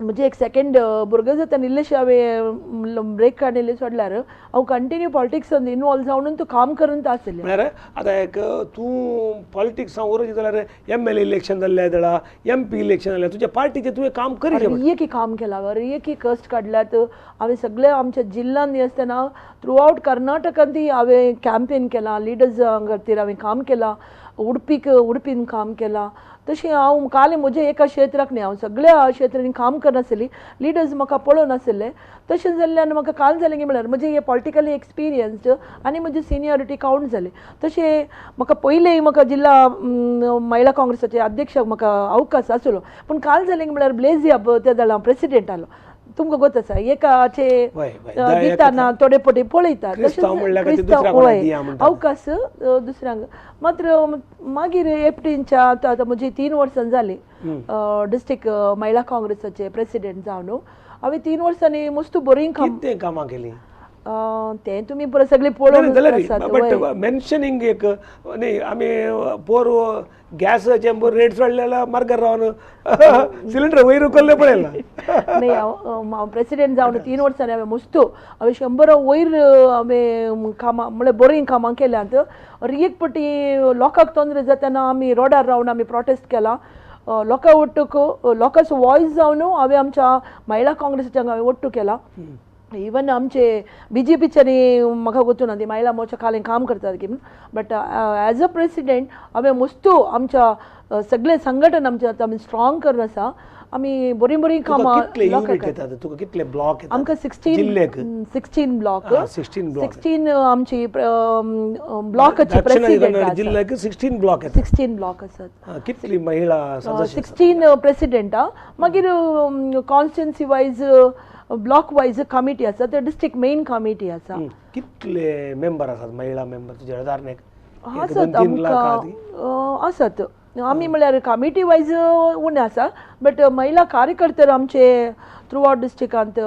म्हजे एक सेकेंड भुरगो जाता इल्लेशें हांवें ब्रेक काडिल्लें सोडल्यार हांव कंटिन्यू पॉलिटिक्सान इनवॉल्व जावन तूं काम करीत आशिल्लें. म्हळ्यार आतां एक तूं पॉलिटिक्सान उरत जाल्यार एम एल ए इलेक्शन जाल्लें जाल्यार एम पी इलेक्शन जालें तुज्या पार्टीचें तुवें काम करी एक काम केलां, एक कश्ट काडल्यात हांवें सगळे आमच्या जिल्ल्यांनी आसतना थ्रू आवट कर्नाटकांत हांवें कॅम्पेन केलां, लिडर्सां खातीर हांवें काम केलां. उडपीक उडपीन काम केलां. तशें हांव काल म्हज्या एका क्षेत्राक न्ही, हांव सगळ्या क्षेत्रांनी काम करनासली, लिडर्स म्हाका पळोवनासले. तशें जाल्ल्यान म्हाका काल जालें की म्हळ्यार म्हजें हें पॉलिटिकली एक्सपिरियन्स आनी म्हजी सिनियरिटी कावंट जाली. तशें म्हाका पयलें म्हाका जिल्ला महिला काँग्रेसाचे अध्यक्षाक म्हाका अवकाश आसलो, पूण काल जालें की म्हळ्यार ब्लेजिया त्या जाल्यार हांव प्रेसिडेंट आलो. तुमकां गोत आसा एकाचे दिताना थोडे पटी पळयतात, अवकाश दुसऱ्यांक. मात्र मागीर एप्टीनच्या आतां म्हजी 3 वर्सां जालीं डिस्ट्रिक्ट महिला काँग्रेसाचे प्रेसिडेंट जावन. हांवें 3 वर्सांनी मस्त बरीं कामां केलीं. तें तुमी परत सगळें पळोवन मेन्शनिंग एक न्ही, आमी पोर गॅसाचे रेट चडलेला मार्गार रावन सिलिंडर वयर उखल्ले पळयला. न्ही, हांव प्रेसिडेंट जावन 3 वर्सांनी हांवें मस्त हांवें 100 वयर हांवें कामां म्हळ्यार बरीं कामां केल्यांत. एक पटी लोकांक तोंदरे जातना आमी रोडार रावन आमी प्रोटेस्ट केला लोकां ಒಟ್ಟುಕು लोकांचो वॉयस जावन हांवें आमच्या महिला काँग्रेसाच्या हांवें ಒಟ್ಟು केला. इवन आमचे बीजेपीच्यानी म्हाका गोतू ना ती महिला मोर्चा खाली काम करतात की, बट एज अ प्रेसिडेंट हांवें मस्तू आमच्या सगळे संघटन आमचे आतां आमी स्ट्रॉंग करून आसा. आमी बरीं बरीं कामां तुका कितले ब्लॉक? आमकां 16 ब्लॉक, 16 आमची ब्लॉकाची प्रेसिडेंट जिल्ल्याक 16 ब्लॉक, 16 ब्लॉक आसात. कितली महिला 16 प्रेसिडेंट. मागीर constituency wise block wise committee आसा, ते डिस्ट्रिक्ट मेन कमिटी आसा. कितले मेंबर आसात महिला मेंबर तुज्या उदाहरणाक? आसात आमकां आसात. आमी म्हळ्यार कमिटी वायज उणें आसा, बट महिला कार्यकर्ते आमचे थ्रू आवट डिस्ट्रिक्टांत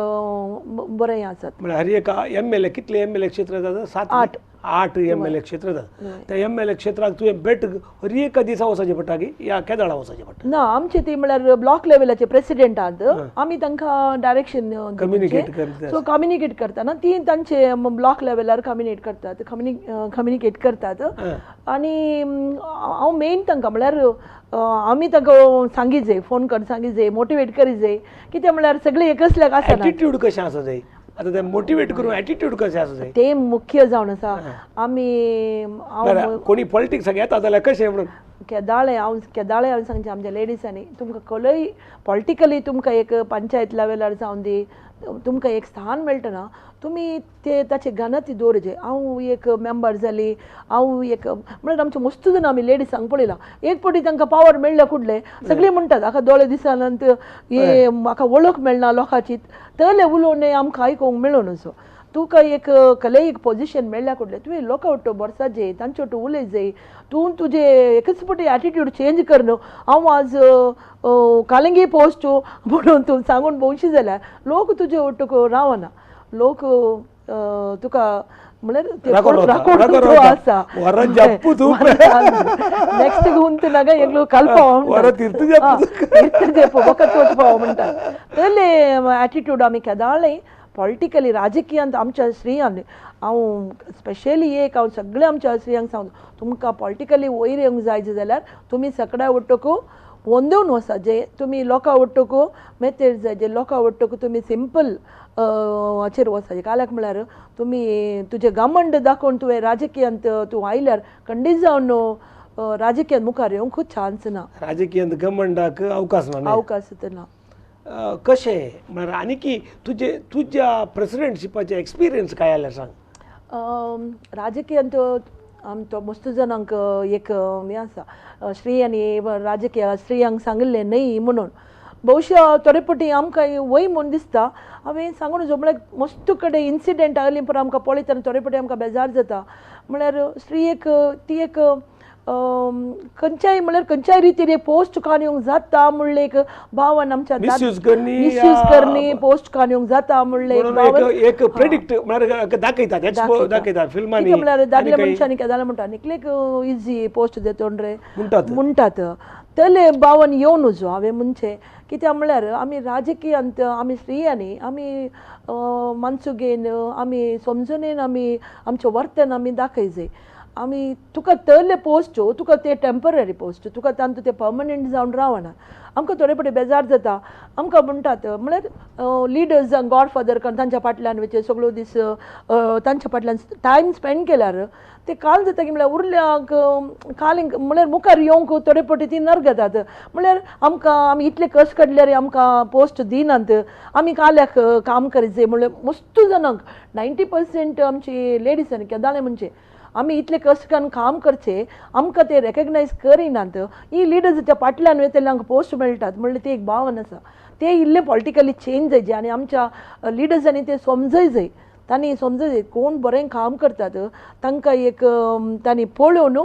बरें आसात. म्हळ्यार हर एक एम एल ए कितले एम एल ए क्षेत्र जाता? 7 8 एम एल ए क्षेत्र जाता. त्या एम एल ए क्षेत्राक तुवें भेट हर एका दिसा वचचें पडटा की या केदळा वचचें पडटा? ना, आमचे ती म्हळ्यार ब्लॉक लेवलाचे प्रेसिडेंटांत आमी तांकां डायरेक्शन कम्युनिकेट करता. सो कम्युनिकेट करतना ती तांचे ब्लॉक लेवलार कम्युनिकेट करतात, कम्युनिकेट करतात. आनी हांव मेन तांकां म्हळ्यार आमी तांकां सांगी जाय, फोन करून सांगी जाय, मोटिवेट करी जाय. कितें म्हळ्यार सगळें एकसल्याक आसना. एटिट्यूड कशें आसा जाय आतां ते मोटिवेट करून एटिट्यूड कशें आसा जाय तें मुख्य जावन आसा. आमी कोणी पॉलिटिक्साक येता जाल्यार कशें म्हणून केदाळे हांव केदाळे हांवें सांगचें आमच्या लेडिसांनी, तुमकां खंय पॉलिटिकली तुमकां एक पंचायत लेवलार जावन दी तुमकां एक स्थान मेळटना तुमी ते ताचे गणती दवरचे. हांव एक मेंबर जाली, हांव एक म्हळ्यार आमचे मस्त जाण आमी लेडिसांक पळयलां एक पटी तांकां पावर मेळ्ळ्या कुडले सगळीं म्हणटात हाका दोळे दिसनात, हे म्हाका वळख मेळना लोकांची, तले उलोवणें आमकां आयकूंक मेळून असो. तुका एक कले एक पोजिशन मेळ्ळ्या कुडले तुवें लोकां वट्टो बरसा जाय, तांचे वट्टो उलय जाय, तूं तुजें एकच पटी एटिट्यूड चेंज कर. न्हू हांव आज कालंगी पोस्ट म्हणून तूं सांगून भोंवशी जाल्यार लोक तुजे वट्टूक रावना, लोक तुका म्हळ्यार आसा नेक्स्ट गुंत नाका एकलो कल्पाव वखत म्हणटा. तले एटिट्यूड आमी केदाळे पॉलिटिकली राजकीयांत आमच्या स्त्रियांनी हांव स्पेशली एक हांव सगळ्या आमच्या स्त्रियांक सांगता, तुमकां पॉलिटिकली वयर येवंक जाय जाल्यार तुमी सगळ्या वट्टूक वंदून वचा जे तुमी लोकां वट्टूक मेतेर जाय, जे लोकां वट्टूक तुमी सिंपल हाचेर वचाचें. काल्याक म्हळ्यार तुमी तुजें घमंड दाखोवन तुवें राजकीयांत तूं आयल्यार खंडीत जावन राजकीयांत मुखार येवंक चान्स ना. राजकीयांत घमंडाक अवकाश ना, अवकाश ना. कशें म्हळ्यार आनी की तुजे तुज्या प्रेसिडेंटशिपाचे एक्सपिरियन्स काय आल्यार सांग. राजकीयांत आमचो मस्त जाणांक एक हें आसा स्त्रियांनी राजकीय स्त्रियांक सांगिल्लें न्हय म्हणून बहुशा थोडे पटी आमकां वय म्हूण दिसता. हांवें सांगून म्हळ्यार मस्त कडेन इन्सिडंट आयली पूण आमकां पळयतना थोडे पटी आमकां बेजार जाता. म्हळ्यार स्त्री एक ती एक खंयच्याय म्हळ्यार खंयच्याय रितीन एक पोस्ट कान येवंक जाता म्हणलें एक भावन आमच्या मिसयूज करणी पोस्ट कान येवंक जाता म्हणलें एक प्रेडिक्ट म्हळ्यार दाखयतात दाखयतात फिल्मांनी. म्हळ्यार दादल्या मनशांनी केदाळे म्हणटा निकलेक इजी पोस्ट देतोंडरे म्हणटात तले बावन येवन उजो. हांवें म्हणचें कित्याक म्हळ्यार आमी राजकीयांत आमी स्त्रियांनी आमी मनसुगेन आमी समजुनेन आमी आमचें वर्तन आमी दाखय जाय. आमी तुका तरले पोस्ट तुका ते टेंपररी पोस्ट तुका तांतू ते पर्मनंट जावन रावना. आमकां थोडे फावटी बेजार जाता. आमकां म्हणटात म्हळ्यार लिडर्स गॉड फादर करून तांच्या फाटल्यान वयचे सगळो दीस तांच्या फाटल्यान टायम स्पेंड केल्यार ते काल जाता की म्हळ्यार उरल्यांक काल म्हळ्यार मुखार येवंक थोडे फावटी ती नरगतात. म्हळ्यार आमकां आमी इतले कश्ट काडल्यार आमकां पोस्ट दिनात, आमी काल्याक काम करीत जाय. म्हळ्यार मस्तू जाणांक 90% आमची लेडीजांनी केदाळें म्हणजे आमी इतले कश्ट करून काम करचे आमकां ते रेकग्नायज करिनात. ही लिडर्साच्या फाटल्यान वयतले आमकां पोस्ट मेळटात म्हणल्यार ती एक भावना आसा. ते इल्ले पॉलिटिकली चेंज जाय आनी आमच्या लिडर्सांनी ते समजय जाय. तांणी समजय जाय कोण बरें काम करतात तांकां एक तांणी पळोवन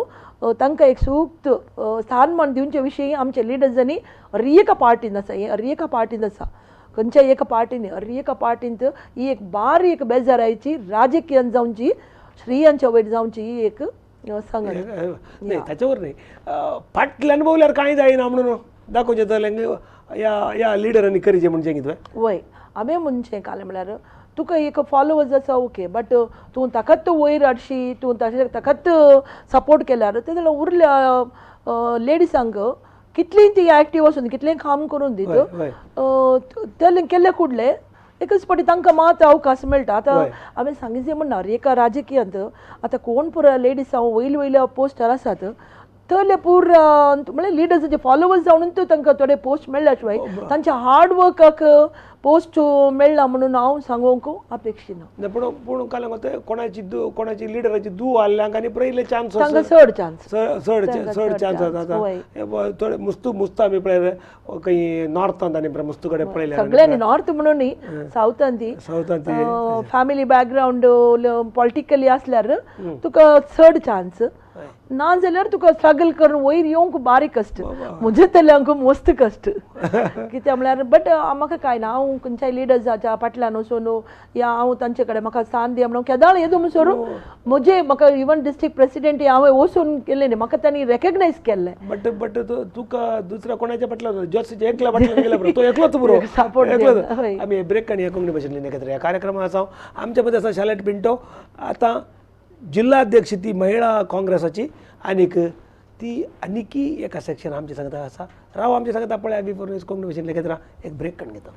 तांकां एक सूक्त स्थानमान दिवचे विशीं आमच्या लिडर्सांनी हर एका पार्टीन आसा, हें हर एका पार्टीन आसा, खंयच्या एका पार्टीन हर एका पार्टींत ही एक बारीक बेजारायची राजकीय जावची स्त्रियांच्या वयर जावची ही एक सांगण. नाही त्याच्यावर नाही, फाटल्यान भोवल्यार कांय जायना म्हणून दाखोवचें जाल्यार ह्या ह्या लिडरांनी करीचें म्हणजे कितें वय हांवें म्हणचें काल म्हळ्यार तुका एक फॉलोवर्स आसा ओके, बट तूं ताकाच वयर हाडशी, तूं ताकाच सपोर्ट केल्यार ते जाल्यार उरल्या लेडिसांक कितलीं ती एक्टीव आसून कितलें काम करून दित ते केल्ले कुडले एकच फावटी तांकां मात अवकाश मेळटा. आतां हांवें सांगितलें म्हणना एका राजकीयांत आतां कोण पुरा लेडीज हांव वयल्या वयल्या पोस्टार आसात तले पुरा म्हळ्यार लिडर्साचे फॉलोवर्स जावन तांकां थोडे पोस्ट मेळ्ळ्या शिवाय तांच्या हार्ड वर्काक पोस्ट मेळ्ळा म्हणून हांव सांगूंक अपेक्षिना. पूण पूण काल कोणाची कोणाची लिडराची दू आल्ल्यांक आनी पयले चान्स तांकां चड चान्स चड चड चान्स आसा. थोडे मुस्तू मुस्त आमी पळयले खंय नॉर्थांत आनी मुस्तू कडेन पळयले सगळ्यांनी नॉर्थ म्हणून न्ही सावथांत ती सावथांत फॅमिली बॅकग्रावंड पॉलिटिकली आसल्यार तुका चड चान्स, ना जाल्यार तुका स्ट्रगल करून वयर येवंक बारीक कश्ट. म्हजे तल्यांक मस्त कश्ट कित्याक म्हळ्यार बट म्हाका कांय ना, हांव खंयच्याय लिडर्साच्या फाटल्यान वचून या हांव तांचे कडेन म्हाका स्थान दी म्हणून केदाळ येदो म्हणसर म्हजे म्हाका इवन डिस्ट्रिक्ट प्रेसिडेंट हांवें वचून केलें न्ही, म्हाका तांणी रेकग्नायज केल्लें. बट बट तुका दुसऱ्या कोणाच्या फाटल्यान जोसीच्या एकल्या फाटल्यान गेल्या तो एकलोच बरो सपोर्ट. एकलोच. आमी ब्रेक आनी कोंकणी भाशेंतली एकत्र ह्या कार्यक्रमाक आसा. आमच्या मदें आसा शालेट पिंटो, आतां जिल्हाध्यक्ष ती महिळा काँग्रेसाची आनीक ती आनिकी एका सेक्शन आमच्या सांगता आसा. राव आमच्या सांगता पळय V4 news Konkani भाशेन लेगीत एक ब्रेक काडून घेता.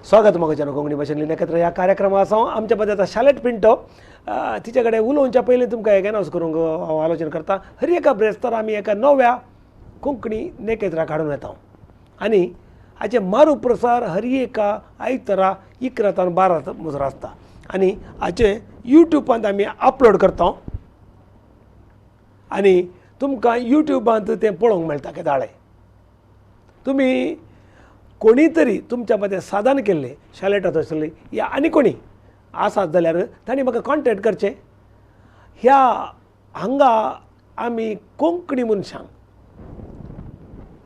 स्वागत मोगाच्यान कोंकणी भाशेंतली एकत्र ह्या कार्यक्रमा आसा. आमच्या मदें आतां शालेट पिंटो, तिच्या कडेन उलोवच्या पयलीं तुमकां एक अनावंस करूंक हांव आलोचन करता. हर एका ब्रेस्तार आमी एका नव्या कोंकणी नेकेत्राक हाडून येता आनी हाचे मारू प्रसार हर एका आयतारा 11 ते 12 मुजर आसता आनी हाचे यूट्यूबांत आमी अपलोड करता आनी तुमकां यूट्यूबांत तें पळोवंक मेळटा. केदाळे तुमी कोणी तरी तुमच्या मदें साधन केल्लें शालेटांत आसली या आनी कोणी आसात जाल्यार तांणी म्हाका कॉन्टेक्ट करचें. ह्या हांगा आमी कोंकणी मनशांक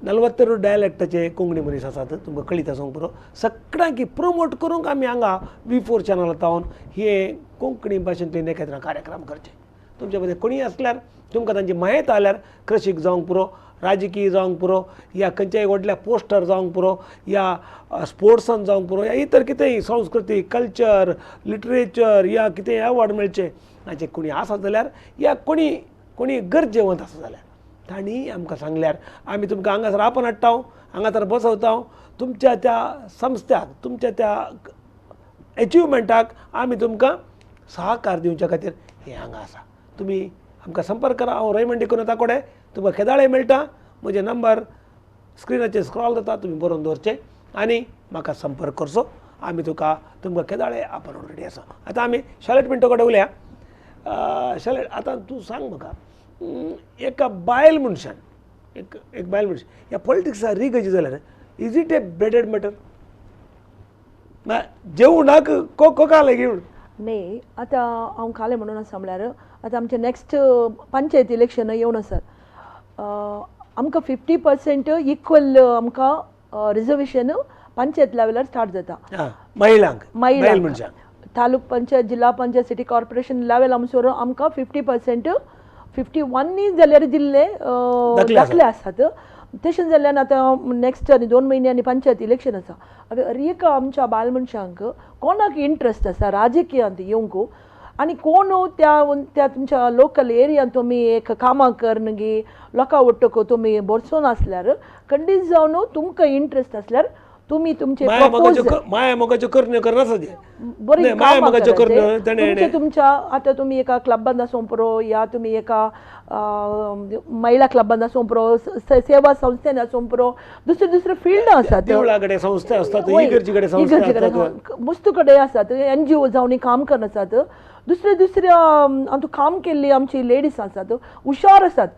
40 डायलेक्टाचे कोंकणी मनीस आसात, तुमकां कळीत आसूंक पुरो. सगळ्यांक प्रमोट करूंक आमी हांगा V4 चॅनला तावन हे कोंकणी भाशेंतले एकत्र कार्यक्रम करचे. तुमच्या मदें कोणीय आसल्यार तुमकां तांची म्हायती आल्यार कृशीक जावंक पुरो, राजकीय जावंक पुरो, या खंयच्याय व्हडल्या पोस्टर जावंक पुरो, या स्पोर्ट्सान जावंक पुरो, या इतर कितेंय संस्कृती कल्चर लिटरेचर या कितेंय अवॉर्ड मेळचें हाचें कोणी आसा जाल्यार या कोणी कोणी गरजेवंत आसा जाल्यार तांणी आमकां सांगल्यार आमी तुमकां हांगासर आपोवन हाडटा, हांगासर बसवता. तुमच्या त्या संस्थ्याक तुमच्या त्या एचिवमेंटाक आमी तुमकां सहकार दिवच्या खातीर हें हांगा आसा. तुमी आमकां संपर्क करा. हांव रयमंड डिकुन्हा ताकोडे, तुमकां केदाळे मेळटा. म्हजें नंबर स्क्रिनाचेर स्क्रॉल जाता, तुमी बरोवन दवरचें आनी म्हाका संपर्क करचो. आमी तुमकां केदाळे आपण रेडी आसा. आतां आमी शालेट पिंटो कडेन उलया. शालेट, आतां तूं सांग म्हाका, एका बायल मनशान एक बायल मनशान ह्या पॉलिटिक्सा रिगची जाल्यार is it a breaded matter? जेवणाक कोकाले घेवन न्ही. आतां हांव कालें म्हणून आसा म्हळ्यार आतां आमचें नेक्स्ट पंचायत इलेक्शन येवन आसात. आमकां 50% इक्वल आमकां रिजर्वेशन पंचायत लेवलार स्टार्ट जाता. महिलांक, महिलांक तालुक पंचायत, जिल्हा पंचायत, सिटी कॉर्पोरेशन लेवल आमसोर आमकां 50% 51 जाल्यार दिल्ले दाखले आसात. तशें जाल्यार आतां नेक्स्ट आनी 2 म्हयन्यांनी पंचायत इलेक्शन आसा. आतां हर एका आमच्या बायल मनशांक कोणाक इंट्रस्ट आसा राजकीयांत येवंक आनी कोण त्या त्या तुमच्या लोकल एरियांत तुमी एक कामां करन गी लोकां वट्टक तुमी बरसोन आसल्यार खंडीत जावन तुमकां इंट्रस्ट आसल्यार तुमी तुमचे माया मोगाच्यो करण्यो करना बरी तुमच्या आतां तुमी एका क्लबान आसूं पुरो या तुमी एका महिला क्लबान आसूं पुरो, सेवा संस्थेन आसूं पुरो, दुसरे दुसरे फिल्ड आसात, देवळा संस्था आसतात, मस्त कडेन आसात, एनजीओ जावन काम करत आसात, दुसरे दुसरे आमकां काम केल्ली आमची लेडीज आसात, हुशार आसात.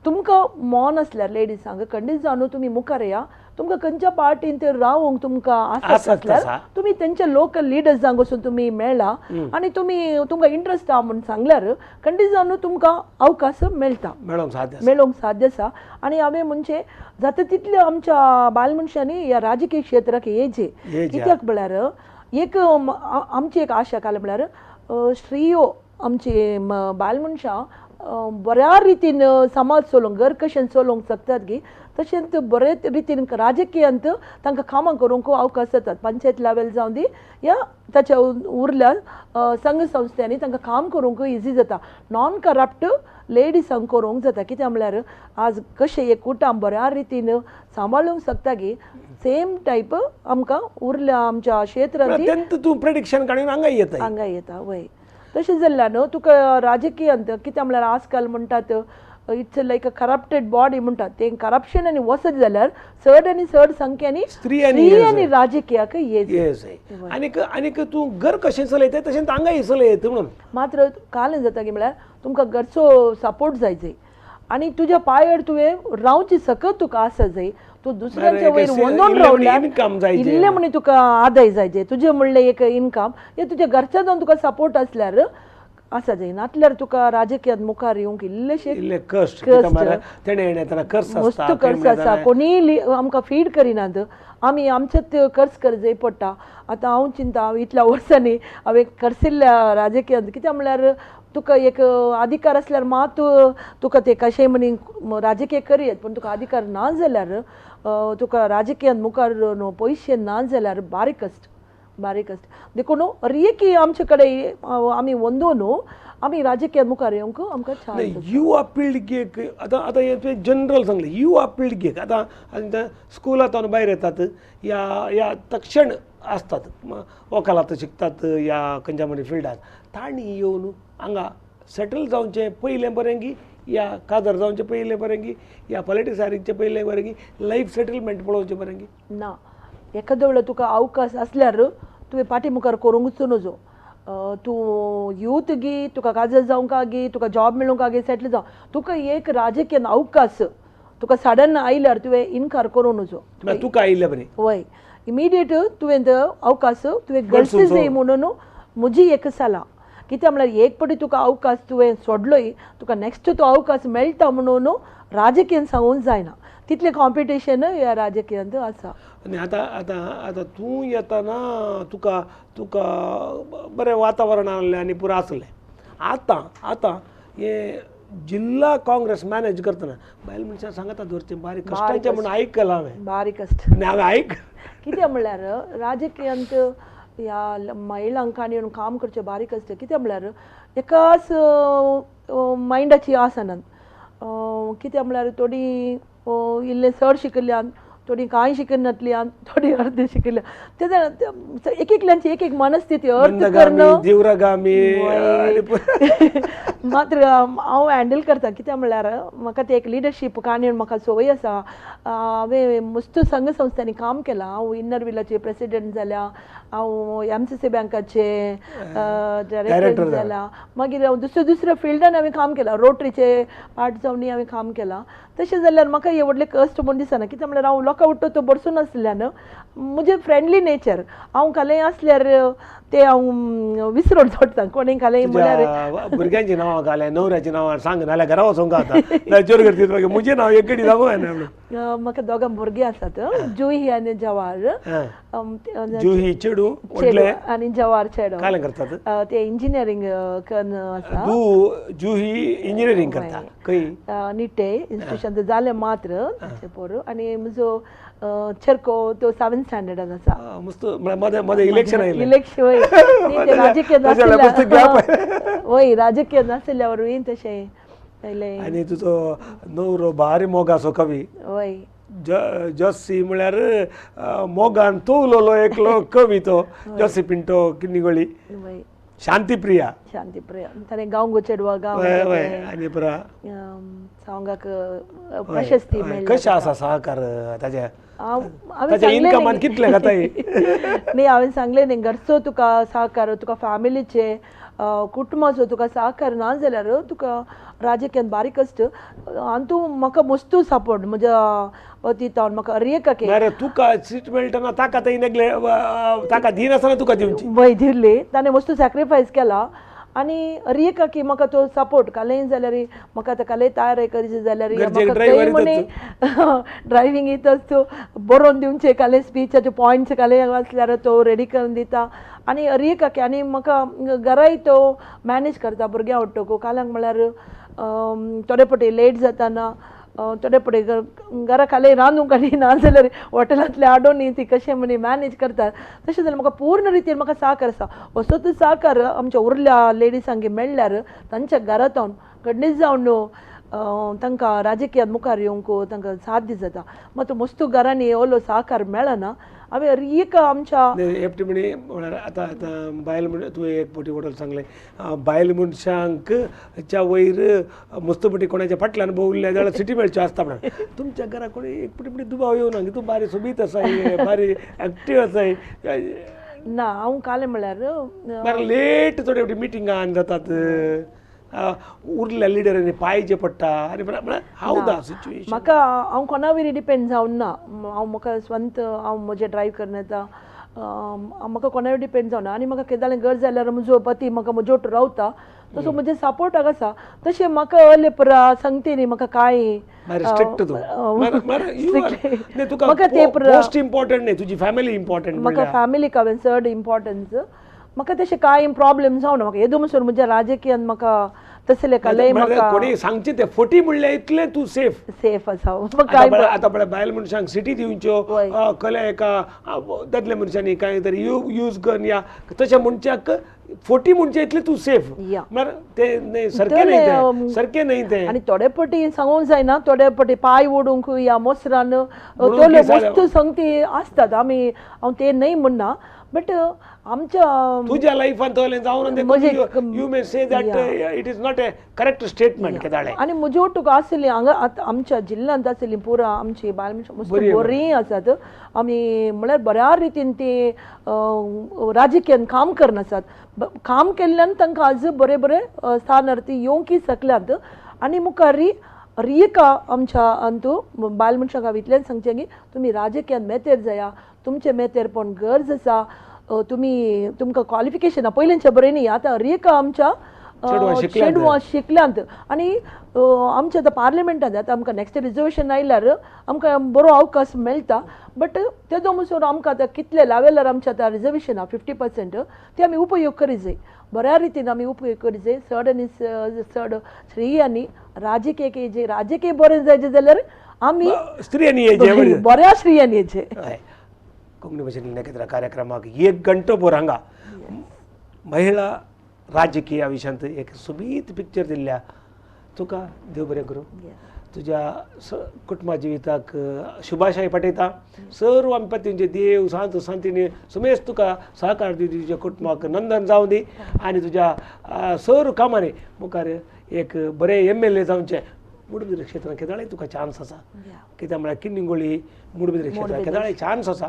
तुमकां मॉन आसल्यार लेडीजांक खंडीत जावन तुमी मुखार या. तुमकां खंयच्या पार्टीन ते रावंक तुमकां आसत आसल्यार तुमी तेंच्या लोकल लिडर्सांक वचून तुमी मेळा आनी तुमी तुमकां इंट्रस्ट आहा म्हूण सांगल्यार खंडीत जावन तुमकां अवकाश मेळटा, मेळोंक साध्य आसा. आनी हांवें म्हणजे जाता तितले आमच्या बायल मनशांनी ह्या राजकीय क्षेत्राक येयचे. कित्याक म्हळ्यार एक आमची एक आशा काल म्हळ्यार स्त्रियो आमची बायल मनशां बऱ्या रितीन समाज चलोवंक, घर कशें चलोवंक शकतात गी तशेंच बरे रितीन राजकीयांत तांकां कामां करूंक अवकाश जातात. पंचायत लेवल जावं दी या ताच्या उरल्या संघ संस्थांनी तांकां काम करूंक इजी जाता. नॉन करप्ट लेडिजांक करूंक जाता. कित्याक म्हळ्यार आज कशें एक कुटुंब बऱ्या रितीन सांबाळूंक शकता गी सेम टायप आमकां उरल्या आमच्या क्षेत्रांत तूं प्रेडिक्शन काडून हांगा येता, हांगा येता वय. तशें जाल्यार न्हू तुका राजकीयांत कित्याक म्हळ्यार आजकाल म्हणटात it's like a corrupted body म्हणटात, तें करप्शन आनी वचत जाल्यार चड आनी चड संख्यांनी स्त्री आनी राजकीयाक येज. आनीक आनीक तूं घर कशें चलयता तशें हांगाय चलयता म्हणून मात्र काल जाता की म्हळ्यार तुमकां घरचो सपोर्ट जाय जाय आनी तुज्या पांयार तुवें रावची सकत तुका आसा जाय. तूं दुसऱ्यांच्या वयर वंदोन रावल्यार इल्लें म्हण तुका आदाय जाय जाय, तुजें म्हणलें एक इनकम या तुज्या घरच्या जावन तुका सपोर्ट आसल्यार आसा जाय. नातल्यार तुका राजकीयांत मुखार येवंक इल्लेशें कश्ट, मस्त खर्च आसा. कोणीय आमकां फीड करिनात, आमी आमचेच खर्च करचे पडटा. आतां हांव चिंता हांव इतल्या वर्सांनी हांवें खर्चिल्ल्या राजकीयांत कित्याक म्हळ्यार तुका एक अधिकार आसल्यार मात तुका ते कशें म्हणी राजकीय करयत, पूण तुका अधिकार ना जाल्यार तुका राजकीयांत मुखार पयशे ना जाल्यार बारीक कश्ट, बारीक कश्ट. देखून हर एक आमचे कडेन आमी वंदोन आमी राजकीय मुखार येवंक आमकां चान्स. युवा पिळगेक आतां आतां हें तुवें जनरल सांगलें, युवा पिळगेक आतां आतां स्कुलांत भायर येतात या या तक्षण आसतात वकालात शिकतात या खंयच्या म्हणी फिल्डांत, तांणी येवन हांगा सेटल जावचें पयलें बरें की या कादर जावचें पयलें बरें की या पॉलिटिक्सारीचें पयलें बरें की लायफ सेटलमेंट पळोवचें बरें की ना. एखाद्या वेळार तुका अवकाश आसल्यार तुवें फाटी मुखार करूंकच नजो. तूं यूथ गी तुका काजल जावंक गी तुका जॉब मेळूंक गी सेटल जावं, तुका एक राजकीय अवकाश तुका सडन आयल्यार तुवें इनकार करूं नजो. तुका आयिल्लें बरें वय इमिडिएट तुवें अवकाश तुवें गरजे जाय म्हणून म्हजी एक सलाह. कित्याक म्हळ्यार एक पटी तुका अवकाश तुवें सोडलोय तुका नेक्स्ट तो अवकाश मेळटा म्हणून राजकीय सांगूंक जायना. तितलें कॉम्पिटिशन ह्या राजकीयांत आसा. आनी आतां आतां आतां तूं येतना तुका तुका बरें वातावरण आसलें आनी पुरो आसलें. आतां आतां हें जिल्हा काँग्रेस मॅनेज करतना बायल मनशां सांगता दवरचें बारीक कश्टांचें म्हूण आयकलां हांवें, बारीक कश्ट आनी हांवें आयक कित्याक म्हळ्यार राजकीयांत ह्या महिलांक आनी येवन काम करचें बारीक आसता. कित्याक म्हळ्यार एकाच मायंडाची आसनात. कित्याक म्हळ्यार थोडीं इल्लें चड शिकिल्ल्यान, थोडीं कांय शिकनातल्यान, थोडीं अर्दें शिकिल्ल्यान, ते एक एकल्यांची एक एक मनस्थिती अर्थ करणं तीव्रगामी मात्र हांव हँडल करता. कित्याक म्हळ्यार म्हाका ते एक लिडरशीप काणी म्हाका संवय आसा. हांवें मस्त संघ संस्थांनी काम केलां. हांव इनर विलाचे प्रेसिडेंट जाल्या, हांव एमसीसी बँकाचे डायरेक्टर जाला, मागीर हांव दुसऱ्या दुसऱ्या फिल्डान हांवें काम केलां, रोटरीचे पार्ट जावन हांवें काम केलां. तशें जाल्यार म्हाका हें व्हडलें कश्ट म्हूण दिसना. कित्याक म्हळ्यार हांव लोकां लोकां उठ्ठो तो बरसून आसल्यान म्हजें फ्रेंडली नेचर हांव कालें आसल्यार ते हांव विसरून सोडटा कोणी कालें म्हळ्यार भुरग्यांची नांवां घालें नवऱ्याची नांवां सांग नाल्यार घरा वचोंक आतां जोर करतीत मागीर म्हजें नांव एक कडेन सांगू जायना. म्हाका दोगां भुरगीं आसात, जुही आनी जवार. जुही चेडूं आनी जवार चेडो. काय करतात ते? इंजिनियरींग करून आसा. जुही इंजिनियरींग करता खंय? निटे इन्स्टिट्यूशन जालें मात्र ताचें पोरू. आनी म्हजो चेरको तो 7th स्टँडर्डान आसा. मस्त मदें इलेक्शन आयलें. इलेक्शन वय राजकीय नाशिल्ल्या वय राजकीय नाशिल्ल्या वरवीं तशें आयलें. आनी तुजो नवरो भारी मोगाचो कवी. वय जोसी म्हळ्यार मोगान तोवलोलो एकलो कवी तो जोसी पिंटो किन्नीगोळी. शांतीप्रिया. शांतीप्रिया ताणें गांव चेडवा गांव आनी पुरा सांगाक प्रशस्ती मेळ्ळी. कशें आसा सहकार ताजे? ताच्या इनकमान कितले खाताय? न्ही हांवें सांगलें न्ही घरचो तुका सहकार, तुका फॅमिलीचे कुटुंबाचो तुका सहकार ना जाल्यार तुका राजकीयान बारीक कश्ट. आनी तूं म्हाका मस्तू सपोर्ट म्हज्या वतीतावन म्हाका अरेक तुका सीट मेळटना ताका थंय नेगले ताका दिनासतना तुका दिवची वय दिल्ली. ताणें मस्तू सॅक्रिफायस केला आनी अरेक की म्हाका तो सपोर्ट कालें जाल्यार म्हाका आतां कालें तयार करची जाल्यार म्हाका ड्रायव्हींग येतच तो बरोवन दिवचें कालें स्पिचाचे पॉयंट्स कालें आसल्यार तो रेडी करून दिता. आनी अरेक की आनी म्हाका घराय तो मॅनेज करता भुरग्यां वट्टको. काल्यांक म्हळ्यार थोडे फावटी लेट जाताना थोडे फावटी घरा कालें रांदूंक आनी ना जाल्यार हॉटेलांतलें हाडून ती कशें म्हणी मॅनेज करतात. तशें जाल्यार म्हाका पूर्ण रितीन म्हाका सहकार आसा. असोच सहकार आमच्या उरल्या लेडिसांक मेळ्ळ्यार तांच्या घरांत घडणीच जावन तांकां राजकीयान मुखार येवंक तांकां साथ जाता. मात मस्तू घरांनी ओलो सहकार मेळना. हांवें एक आमच्या एकटी म्हणी म्हळ्यार आतां आतां बायल म्हण तुवें एक फावटी वडोल सांगलें बायल मनशांक च्या वयर मस्त पटी कोणाच्या फाटल्यान भोंवल्ल्या जाल्यार सिटी मेळच्यो आसता म्हणून तुमच्या घरा कोणी एक फावटी म्हणजे दुबाव येवना की तूं बारी सोबीत आसाय बारी एक्टीव आसाय? ना हांव कालें म्हळ्यार लेट थोडे फावटी मिटिंगान जातात, उरल्या लिडरांनी पांयचे पडटा आनी म्हळ्यार हांव दा सिच्युएशन. म्हाका हांव कोणा वयर डिपेंड जावन ना. हांव म्हाका स्वंत हांव म्हजें ड्रायव करून येता. म्हाका कोणा वयर डिपेंड जावना. आनी म्हाका कितें जालें गरज जाल्यार म्हजो पती म्हाका म्हज्यो वटेन रावता तसो म्हजें सपोर्टाक आसा. तशें म्हाका अहले पुरा सांगते न्ही म्हाका कांय म्हाका ते मोस्ट इम्पॉर्टंट न्ही तुजी फॅमिली इम्पॉर्टंट. म्हाका फॅमिलीक हांवें चड इम्पॉर्टन्स. म्हाका तशें कांय प्रॉब्लेम जावना. म्हाका येदो म्हणसर म्हज्या राजकीयान म्हाका तसले कालें म्हाका कोणी सांगचें तें फटी म्हणल्यार इतलें तूं सेफ सेफ आसा. आतां पळय बायल मनशांक सिटी दिवच्यो कले एका दादले मनशांनी कांय तरी यूज करून या तशें म्हणच्याक फोटी म्हणचे इतलें तूं सेफ म्हळ्यार तें सारकें न्ही तें सारकें न्ही तें. आनी थोडे फावटी सांगूंक जायना, थोडे फावटी पांय ओडूंक या मोसरान तोले मस्त संगती आसतात. आमी हांव तें न्हय म्हणना बट आमच्या तुज्या लायफान तसलें जावन you may say that it is not a correct statement केदाळे. आनी म्हजे वटूक आसली हांगा आतां आमच्या जिल्ल्यांत आसली पुरा आमची बायल मनशां मस्त बरीं आसात. आमी म्हळ्यार बऱ्या रितीन ती राजकीयान काम करना आसात. काम केल्ल्यान तांकां आज बरें बरें स्थानार ती येवंकय शकल्यात. आनी मुखार रियका आमच्या अंतू बायल मनशांक हांव इतलेंच सांगचें की तुमी राजकीयान मेतेर जाया, तुमचें मेतेरपण गरज आसा. तुमी तुमकां क्वॉलिफिकेशनां पयलींच्या बरें न्ही आतां रियका आमच्या चेडवां शिकल्यांत. आनी आमच्या आतां पार्लिमेंटांत आतां आमकां नॅक्स्ट रिजर्वेशन आयल्यार आमकां बरो अवकाश मेळटा. बट तेदो म्हणसर आमकां आतां कितले लेवलार आमच्या आतां रिजर्वेशन आहा 50% ते आमी उपयोग करी जाय, बऱ्या रितीन आमी उपयोग करी जाय. चड आनी चड स्त्रियांनी राजकीय जे राजकीय बरें जायचें जाल्यार आमी स्त्रियांनी बऱ्या स्त्रियांनी येचें. कोंकणी भाशेंतल्या नखेत्रा कार्यक्रमाक एक घंटो भर हांगा महिला राजकीय विशयांत एक सोबीत पिक्चर दिल्ल्या तुका देव बरें करूं. तुज्या कुटुंबा जिविताक शुभाशय पाठयता. सर्व आमी पतींचे देव सांत सांतीनी सुमेश तुका सहकार दी, तुज्या कुटुंबाक नंदन जावं दी आनी तुज्या सर्व कामांनी मुखार एक बरें MLA जावचें. मुडबिद्री क्षेत्रांत केदाळय तुका चान्स आसा, कित्याक म्हळ्यार किन्निंगोळी मुडबिद्री क्षेत्रांत केदाळय चान्स आसा.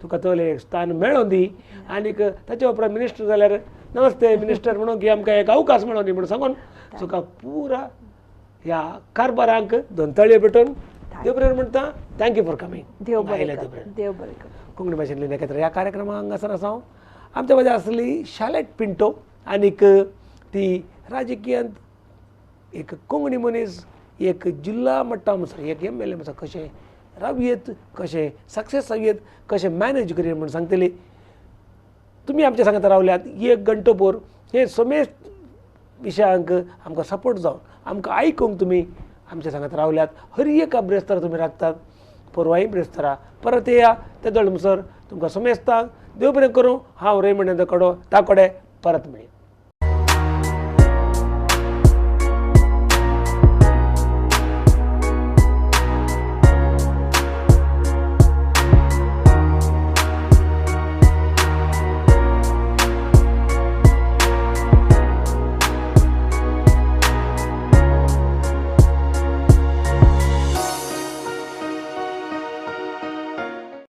तुका तसलें एक स्थान मेळोन दी आनीक ताच्या उपरांत मिनिस्टर जाल्यार नमस्ते मिनिस्टर म्हणून की आमकां एक अवकाश मेळोन दी म्हणून सांगून तुका पुरा ह्या कारभारांक दोन तळये भेटून. देव बरें म्हणटा, thank you for coming. देव बरें करूं, देव बरें करूं. कोंकणी भाशेंतली एकत्र ह्या कार्यक्रमाक हांगासर आसा हांव. आमच्या मदीं आसली शालेट पिंटो आनीक ती राजकीयांत एक कोंकणी मनीस, एक जिल्ला मट्टा म्हणसर एक MLA म्हणसर कशें रावयेत, कशें सक्सेस जावयेत, कशें मॅनेज करयेत म्हूण सांगतली. तुमी आमच्या सांगात रावल्यात एक घंटो भर हे समेस्त विशयांक आमकां सपोर्ट जावन आमकां आयकूंक तुमी आमच्या सांगात रावल्यात. हर एका ब्रेस्तारा तुमी राखतात, परवाय ब्रेस्तारा परत येया. ते दोळ म्हणसर तुमकां समेस्तांक देव बरें करूं. हांव रेमंड कडो ताकोडे परत मेळया.